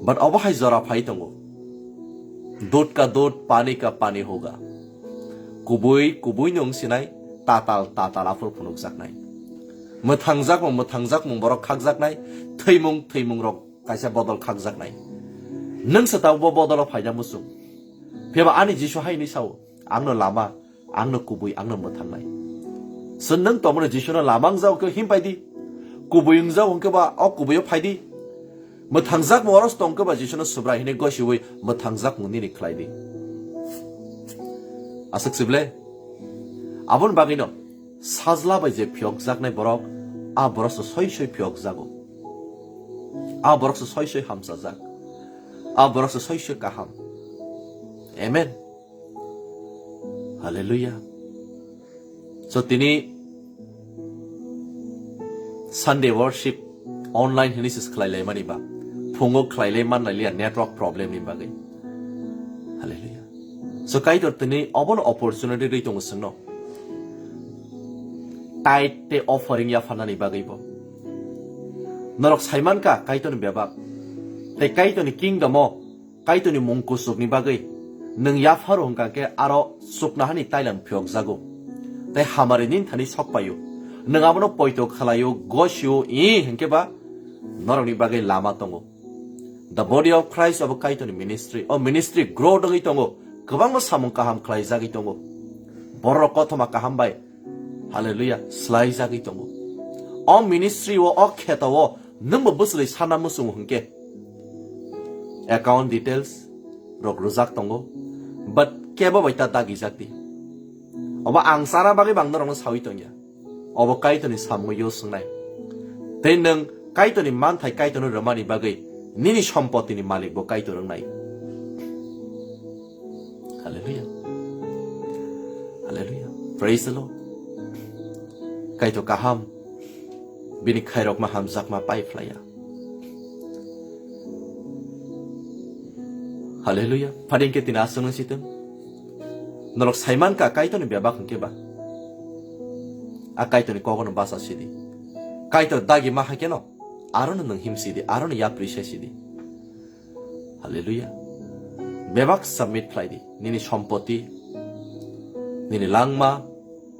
But obo hai jora phai tongo. Dud ka dud, pani ka pani hoga. Kubui, kubui nwng sinai, tatal, tatal aphuru phunukjaknai. Mwthangjakmung, mwthangjakmung borok khakjaknai, thwimung, thwimung rok kaisa bodol khakjaknai. Nwng se tabuk bo bodolo phaina muchung. Phiya ba ani Jisu hai hwnwi sao, "Angno lama, angno kubui, angno mwthangnai." Chwng nwng tongmani Jisuno lama wngjago khe him phaidi. Kubui wngjago hwnkhe ba o kubuio phaidi. Mwthangjak moroso tongkhe ba Jisuno Subrai hwnwi gosiwi mwthangjak mung nini khlaidi. Aswk sible? Aboni bagwino sajla bai je phiyokjaknai borok, a borokso soi soi phiyokjago. A borokso soi soi hamchajak. A borokso soi soi kaham. Amen. Hallelujah. So tini Sunday worship online hwnwi se khlai laimani ba, phungo khlai lai man lailiya network problem ni bagwi. Hallelujah. So Kaitor tini obono opportunity rwi tongo chwngno. Tithe tei offering yapharnani bagwibo. Norok saimankha Kaitorni bebak tei Kaitorni kingdom o Kaitorni mung kuchukni bagwi nwng yapharo hwnkha khe aro chuknohani tailam phiyokjago tei hamari nini thani sok paio. Nwng abono poito khlaio, gosio, i hwnkhe ba norokni bagwi lama tongo. The body of Christ abo Kaitorni ministry. O ministry growth wngwi tongo. Kwbangma samung kaham khlaijagwi tongo. Borok kothoma kaham bai, hallelujah, swlaijagwi tongo. O ministry o, o kheto o nwngbo bwswlwi sana muchungo hwnkhe, account details rok rwjak tongo, but kebo bai ta dagijak di. Obo ang chana bagwi bo ang norokno sawi tongya. Obo Kaitorni samungo yo swngnai. Tei nwng Kaitorni manthai Kaitorno rwmani bagwi nini sompotini malik bo Kaitor wngnai. Hallelujah. Hallelujah. Praise the Lord. Kaitor kaham. Bini khairokma hamjakma pai phlaiya. Hallelujah. Phading khe tini aswkno sitwng. Norok saimankha Kaitorni bebak hwnkhe ba. A Kaitorni kogono basa sidi. Kaitor dagi ma hai kheno arono nwng himsidi, arono yapri sesidi. Hallelujah. Bebak submit khlai di. Nini sompoti, nini langma,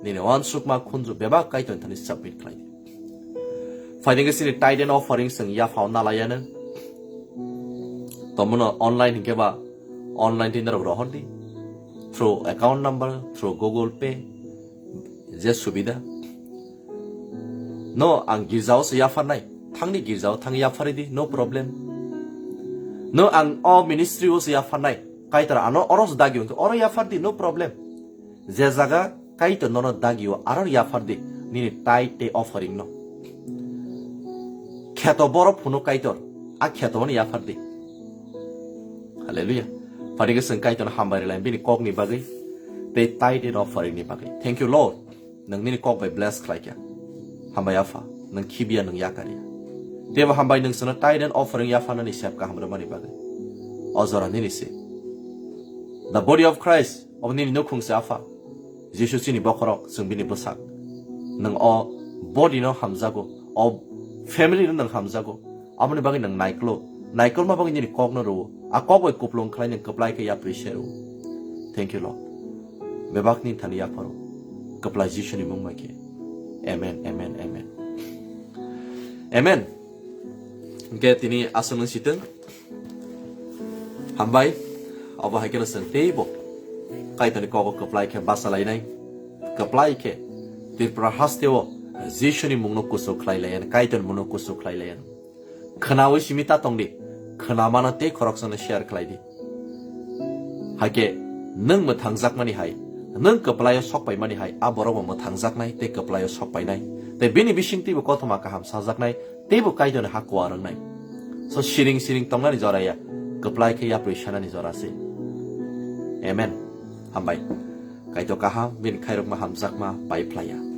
nini wansukma khunju bebak Kaitor thani submit khlai di. Phaidi khe chini tithe and offering chwng yaphao nalaiya nw. Tomono online hinkhe ba online twi norok rohor di. Through account number, through Google Pay, je subida. No, ang girjao se yapharnai, thangni girjao thang yaphari di, no problem. No, ang o ministry o se yapharnai, Kaitor ano oros dagi wngkhe oro yaphar di, no problem. Je jaga Kaitor nono dagi o aro yaphar di, nini tithe tei offering no. Kheto borok phunuk Kaitor, a kheto ono yaphar di. Hallelujah. Phaidi khe chwng Kaitor hambai rwlai bini kokni bagwi tei tithe and offering ni bagwi. Thank you, Lord. Nwng nini kok bai bless khlai kha. Hambai Apha, nwng khibiya, nwng yakariya. Teibo hambai nwng chwngno tithe and offering yapharnani sep kaham rwmani bagwi. O jora nini se. The body of Christ, obo nini nukhung se Apha. Jisu chini bokhorok, chwng bini bwsak. Nwng o body no hamjago, o family no nwng hamjago. Aboni bagwi nwng naiklo, naikolma bagwi nini kokno rwo. A kok bai kuplung khlai nwng kwplai khe yapri se rwo. Thank you, Lord. Bebakni thani yapharo. Kwplai Jisuni mung bai khe. Amen, amen, amen. Amen. Hwnkhe tini aswk nwng sitwng. Hambai. Obo hai kheno chwng teibo Kaitorni kogo kwplai khe bachalainai. Kwplai khe Tripura hasteo Jisuni mungno kuchuk khlai laiyan, Kaitorni mungno kuchuk khlai laiyan. Khwnawi simi ta tong di, khwnamano tei khoroksano share khlai di. Hakhe nwng mwthangjakmani hai, nwng kwplaio sokpaimani hai, a borokbo mwthangjaknai tei kwplaio sokpainai. Tei bini bisingtwibo kothoma kaham sajaknai, teibo Kaitorni ha kuar wngnai. So siring siring tongnani jora ya, kwplai khe yapri sanani jora se. Amen. Hambai. Kaitor kaham, bini khairokma hamjakma pai phlaiya.